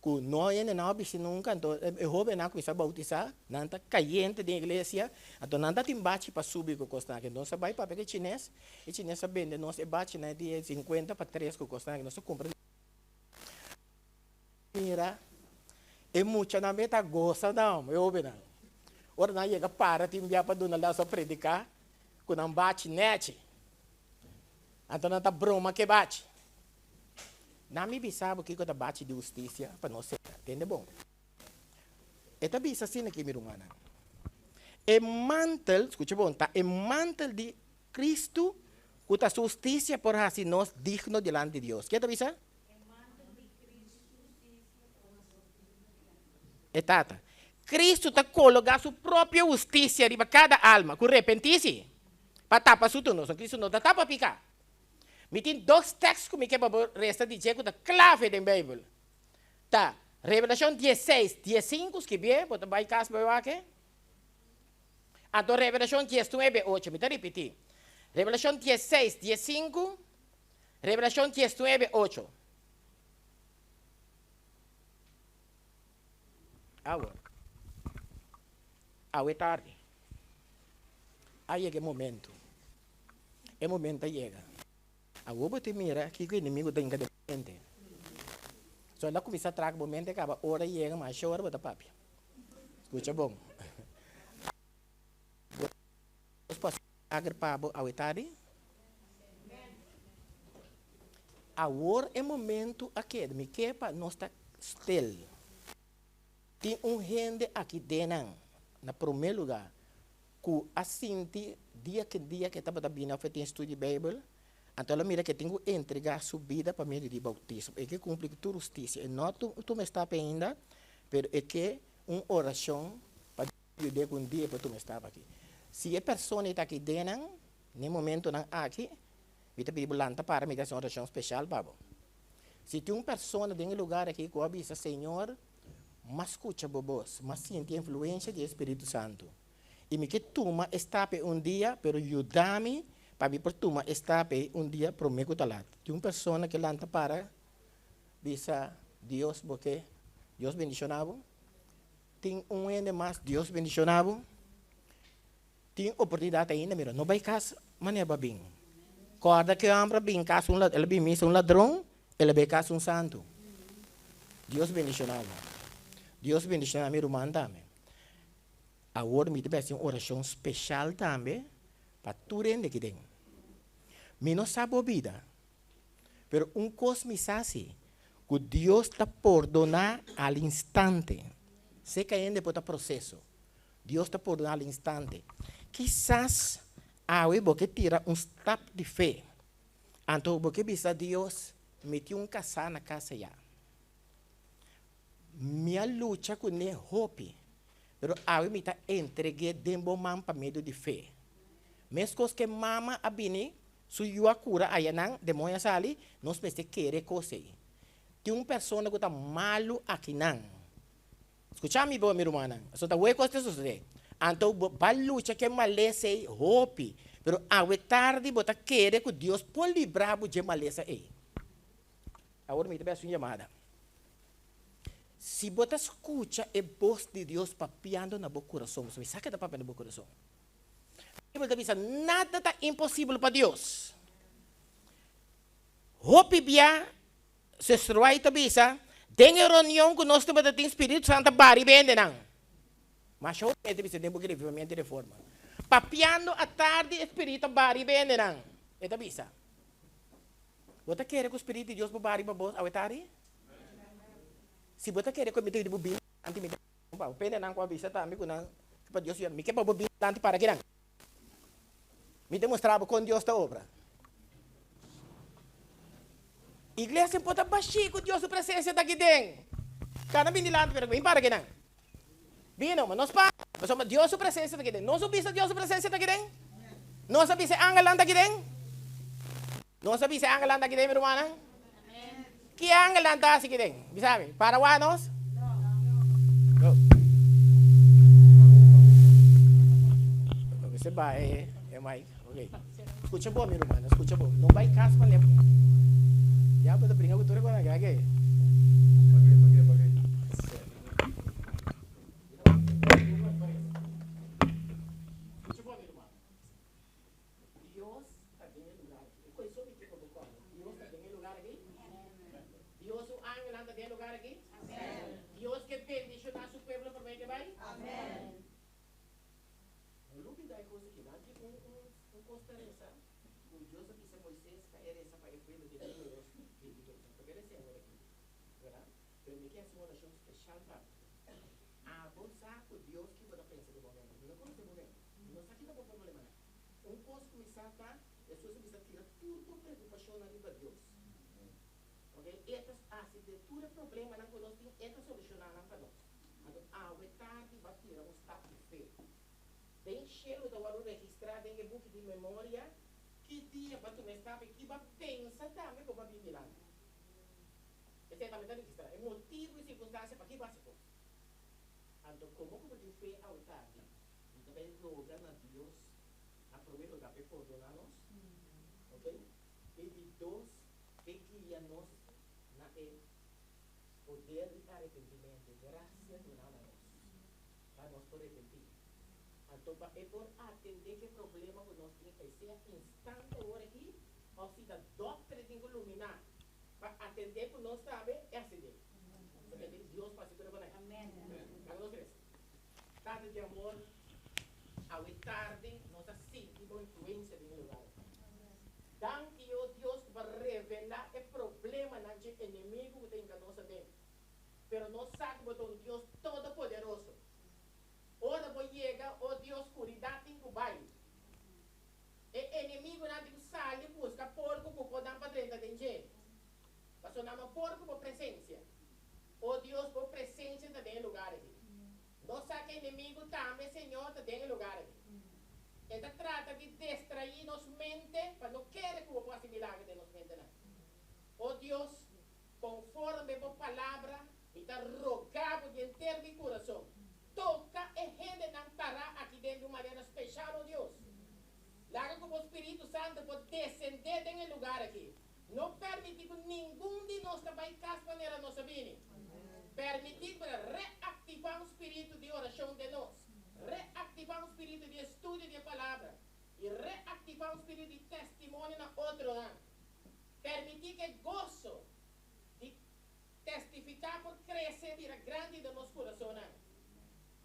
ku no hende nan a bisti nunka, anto e hobennan a kuminsá boutisá, nan ta kayente den iglesia, anto nan ta tin bachi pa subi ku kosnan aki. Nos a bai papia ku e chines, e chines a bende nos e bachinan di e sinkuenta pa tres ku kosnan aki, nos a kumpra. Mira, e muchanan be ta gosa nan, e hobennan. Ora nan yega para tin bia pa duna les o prediká ku nan bachi nèchi. Anto nan ta broma ku e bachi. Nan mi bisa bo kiko ta bachi di hustisia pa nos seta. Tende bon. E ta bisa asina aki, mi rumannan. E mantel, skucha bon, ta e mantel di Kristu ku ta su hustisia por hasi nos digno dilanti di Dios. Ke ta bisa? E Tata. Kristu ta kologá su propio hustisia riba kada alma ku repentí, sí, pa tapa su tur. Nos Kristu no ta tapa piká. Mi tin dos tèks ku mi ke pa bo resta di dje ku ta klave den Beibel. Ta Revelashon diesseis, diesinku, skibié, bo ta bai kas bai wak e. Anto Revelashon 19, 8. Mi ta ripití. Revelashon 16, 15. Revelashon 19, 8. Awor. Awe tardi. A yega e momento. E momento a yega. Awor bo tin mira kiko enemigo ta hinka den bo mente. So el a kuminsá traka bo mente kaba ora yega masha ora bo ta papia. Skucha bon. Dios por hasi milager pa bo awe tardi? Awor e momento a keda. Mi ke pa nos ta stil. Tin un hende aki den nan, na promé lugá, ku a sinti dia ku dia ku e tabata bini òf e tin studio di Beibel, anto el a mira ku e tin ku entregá su bida pa medio di boutismo. E ke kumpli ku tur hustisia. E no a tuma e stap ainda, pero e ke un orashon pa Dios yud'é ku un dia e por tuma e stap aki. Si e persona ei ta aki den nan, na e momentonan aki, mi ta pidi bo lanta para, mi ta hasi un orashon speshal pa bo. Si tin un persona den e lugar aki ku a bisa, Señor, m'a skucha bo bos, m'a sinti e influensia di e Spiritu Santu, i mi ke tuma e stap ei un dia, pero yuda mi pa mi por tuma e stap ei un dia promé ku ta lat. Tin un persona ke lanta para bisa, Dios bo ke, Dios bendishoná bo. Tin un hende mas, Dios bendishoná bo. Tin oportunidat ainda, mira, no bai kas manera bo a bin. Kòrda ku e hòmber a bin kas un el a bin misa un ladron, el a bai kas un santu. Dios bendishoná bo. Dios bendishoná mi ruman tambe. Awor mi ta bai hasi un orashon speshal tambe pa tur hende aki den. Mi no sa bo bida, pero un kos mi sa si, ku Dios ta pordoná al instante. Seka hende por ta proseso. Dios ta pordoná al instante. Kisas awe bo ke tira un stap di fe. Anto bo ke bisa Dios, Mi tin un kasá na kas ayá. Mi a lucha kuné hopi, pero awe mi ta entreg'é den bo man pa medio di fe. Meskos ku e mama a bini, su yu a kura ayanan, demoño a sali, nos mester kere e kos ei. Tin un persona ku ta malu akinan. Skucha mi bo, mi rumannan. Pasobra ta wei kos ta sosodé. Anto bo ba lucha ku e malesa ei hopi, pero awe tardi bo ta kere ku Dios por libra bo dje malesa ei. Awor mi ta bai hasi un yamada. Si bo ta skucha e bos di Dios papiando na bo kurason, pasobra mi sa ke ta papia na bo kurason. Beibel ta bisa, Nada ta imposibel pa Dios. Hopi bia Sister White ta bisa, Den e reunion ku nos tabata tin Spiritu Santu a bari bendenan. Masha hopi e ta bisa den buki Revivamiento i Reforma. Papiando atardi e Spiritu a bari bendenan. E ta bisa, Bo ta kere ku Spiritu di Dios por bari pa bo awe tardi? Si bo ta kere ku mi ta yuda bo bini dilanti mi ta pa bo. Pendenan ku a bisa tambe ku nan pa Dios yuda. Mi ke pa bo bini dilanti para kinan. Mi ta mustra bo kon Dios ta obra. Iglesia por ta bashí ku Dios su presensia ta aki den. Kada bin dilanti pero bin para kinan. Bino, ma nos para, pasobra Dios su presensia ta aki den. Nos a bisa Dios su presensia ta aki den? Nos a bisa e angelnan ta aki den? Nos a bisa e angelnan ta aki den, mi rumannan? Ki angelnan ta hasi aki den? Bisa mi, para wak nos? No. Mester baha e mic. Ok. Skucha bo, mi rumannan, skucha bo. No bai kas manera. Ya bo ta bringa ku tur e kosnan aki, ake? Skucha bo, mi rumannan. Dios ta den e lugar aki. E koe so mi ke pa bo kòrda. Dios ta den e lugar aki. Dios su angelnan ta den e lugar aki. Dios ke bendishoná su pueblo promé ke bai. No lubidá e kos aki. Nan tin un un kos ta resa ku Dios a bisa Moises pa e resa pa e pueblo den Números 22. Nan ta bai resa e awor aki, wèrdat? Pero mi ke hasi un orashon speshal pa bo. Abo sa ku Dios ki bo ta pensa den momento. Mi no konosé bo mente. Mi no sa ki ta bo problemanan. Un kos ku mi sa ta, Hesus a bisa tira tur bo preokupashonnan riba Dios. Ok, E ta hasi de tur e problemanan ku nos tin, E ta solushoná nan pa nos. Anto awe tardi bo a tira un stap di fe. Den shelu ta wòrdu registrá den e buki di memoria ki dia bo a tuma e stap i ki bo a pensa tambe ku bo a bin dilanti. Esei tambe ta registrá, e motibu i sirkunstansia pakiko bo a hasi kos. Anto komo ku bo tin fe awe tardi, Mi ta bai roga na promé lugá pa e pordoná nos, ok, i di dos pa e guia nos na e poder di arepentimentu, grasia duná na nos pa nos por repentí. Anto pa e por atendé ku e problema ku nos tin ei sea instante awor aki òf si ta dòkter e tin ku luminá pa atendé ku nos tambe, e hasi dei. Pasobra tin Dios pa hasi tur e konai. Laga nos resa. Tata di amor, awe tardi nos a sinti bo influencia den e lugar aki. Danki, o Dios, cu bo a revela e problemanan dje enemigo cu ta hinca nos aden. Pero nos sa cu bo ta un Dios todopoderoso. Ora bo yega, o Dios, scuridad tin cu bai. E enemigonan tin cu sali busca porco cu por nan pa drenta den dje. Pasobra nan no por cu bo presencia. O Dios, bo presencia ta den e lugar aki. Nos sa cu e enemigo tambe, Señor, ta den e lugar aki. E ta trata di destraí nos mente pa no kere cu bo por haci milager den nos mentenan. O Dios, conforme bo palabra, mi ta roga bo di henter mi curason, toca e hendenan pará aki den di un manera special, o Dios. Laga cu bo Spiritu Santo por descendé den e lugar aki. No permití ku ningun di nos ta bai kas manera nos a bini. Permití ku ta reaktivá un spiritu di orashon den nos, reaktivá un spiritu di estudio di e Palabra i reaktivá un spiritu di testimonio na otronan. Permití ku e goso di testifiká por krese bira grandi den nos kurasonnan.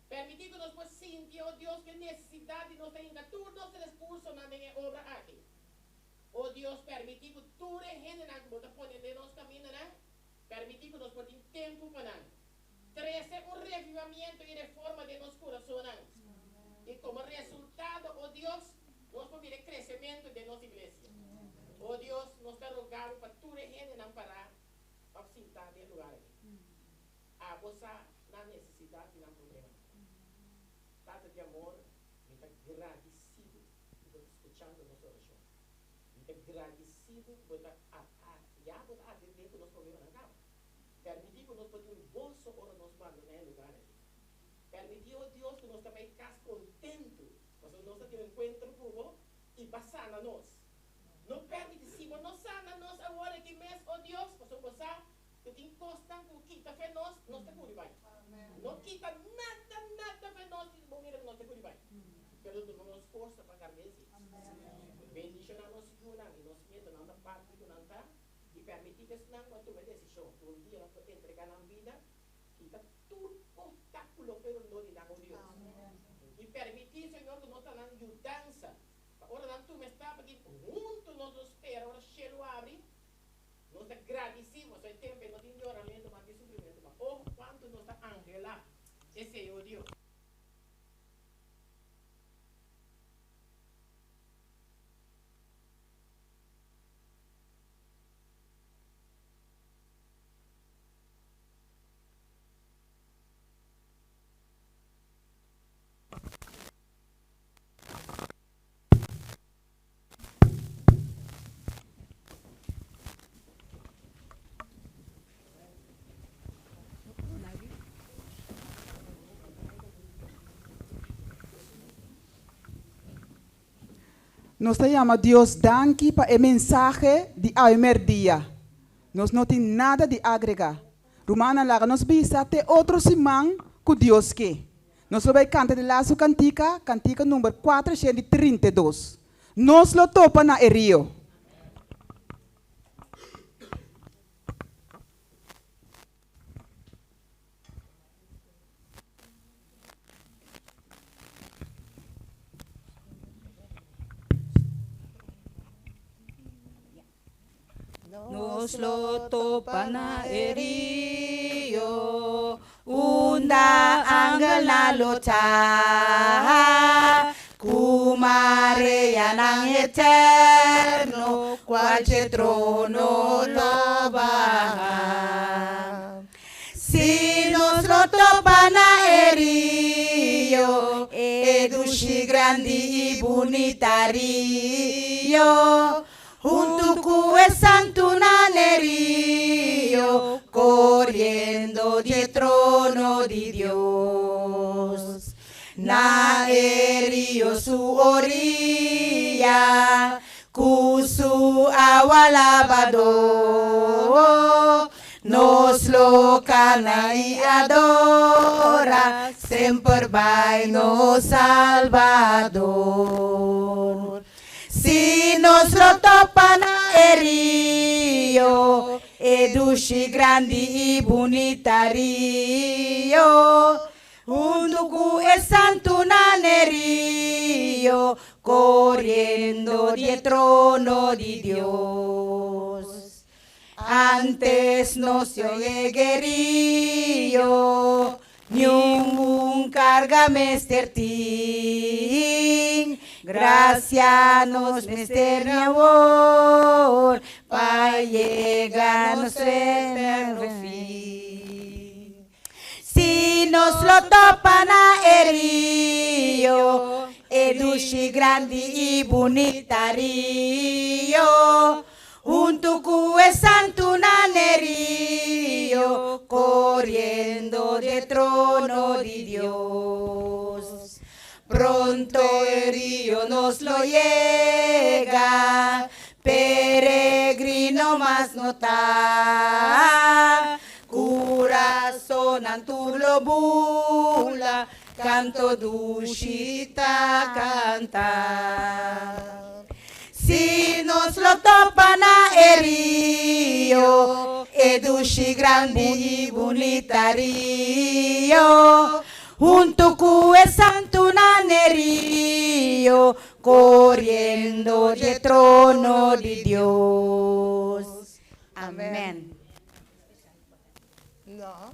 Permití ku nos por sinti, o Dios, ku e nesesidat di nos ta hinka tur nos rekursonan den e obra aki. O Dios, permití ku tur e hendenan ku Bo ta pone den nos kamindanan, permití ku nos por tin tempu pa nan. Trese un revivamiento i reforma den nos kurasonnan. I komo resultado, o Dios, nos por mira e kresementu den nos iglesia. O Dios, nos ta roga Bo pa tur e hendenan pará òf sintá den e lugar aki. Abo sa nan nesesidat i nan problemanan. Tata di amor, mi ta gradisí Bo. ku bo ta skuchando nos orashon. Mi ta gradisí bo ku bo ta ya bo ta atendé ku nos problemanan kaba. Permití ku nos por tin un goso ora nos bandoná e lugar aki. Permití, o Dios, ku nos ta bai kas kontentu pasobra nos ta tin un enkuentro ku bo i bo a sana nos. No permití, si bo no sana nos awor aki mes, o Dios, pasobra bo sa ku tin kosnan ku kita fe nos, nos ta kuri bai. No kita nada, nada fe nos si bo mira ku nos ta kuri bai. Pero duna nos forsa pa gardesi. Bendishoná nos yunan i nos nietonan na parti ku nan ta i permití ku esnan ku a tuma e desishon ku un dia nan por entregá nan bida, kita tur obstákulo fe rondó di nan, o Dios. I permití, Señor, ku nos ta nan yudansa pa ora nan tuma e stap aki, huntu nos lo spera ora shelu abri. Nos ta gradisí boso e tempu ei no tin yoramentu mas ni sufrimentu mas. Oh, kuantu nos ta anhelá esei, o Dios! Nos ta yama Dios danki pa e mensahe di awe merdia. Nos no tin nada di agrega. Rumannan laga nos bisa te otro siman ku Dios ke. Nos lo bai kanta di lastu kantika, kantika number 432. Nos lo topa na e rio. Nos lo topa na e rio Unda angelnan lo ta Ku mareanan eterno Cual dje trono lo baha Si nos lo topa na e rio E dushi grandi i bunita rio Huntu ku e santunan e rio, koriendo di e trono di Dios. Na e rio su oriya. Salbador. Nos lo kana i adorá, semper bai nos Salbador. Si nos lo topa na e rio, e dushi grandi i bunita rio, huntu ku e santunan e rio, koriendo di e trono di Dios. Antes nos yega e rio, ningun karga mester tin. Grasia nos mester ni awor, pa yega nos eterno fin. Si nos lo topa na e rio, e dushi grandi i bunita rio, huntu ku e santunan e rio, koriendo di e trono di Dios. Pronto e rio nos lo yega, peregrino mas no ta. Kurasonnan tur lo bula, kanto dushi ta kanta. Si nos lo topa na e rio, e dushi grandi i bunita rio, huntu ku e santunan e rio, koriendo di e trono di Dios. Amèn. No.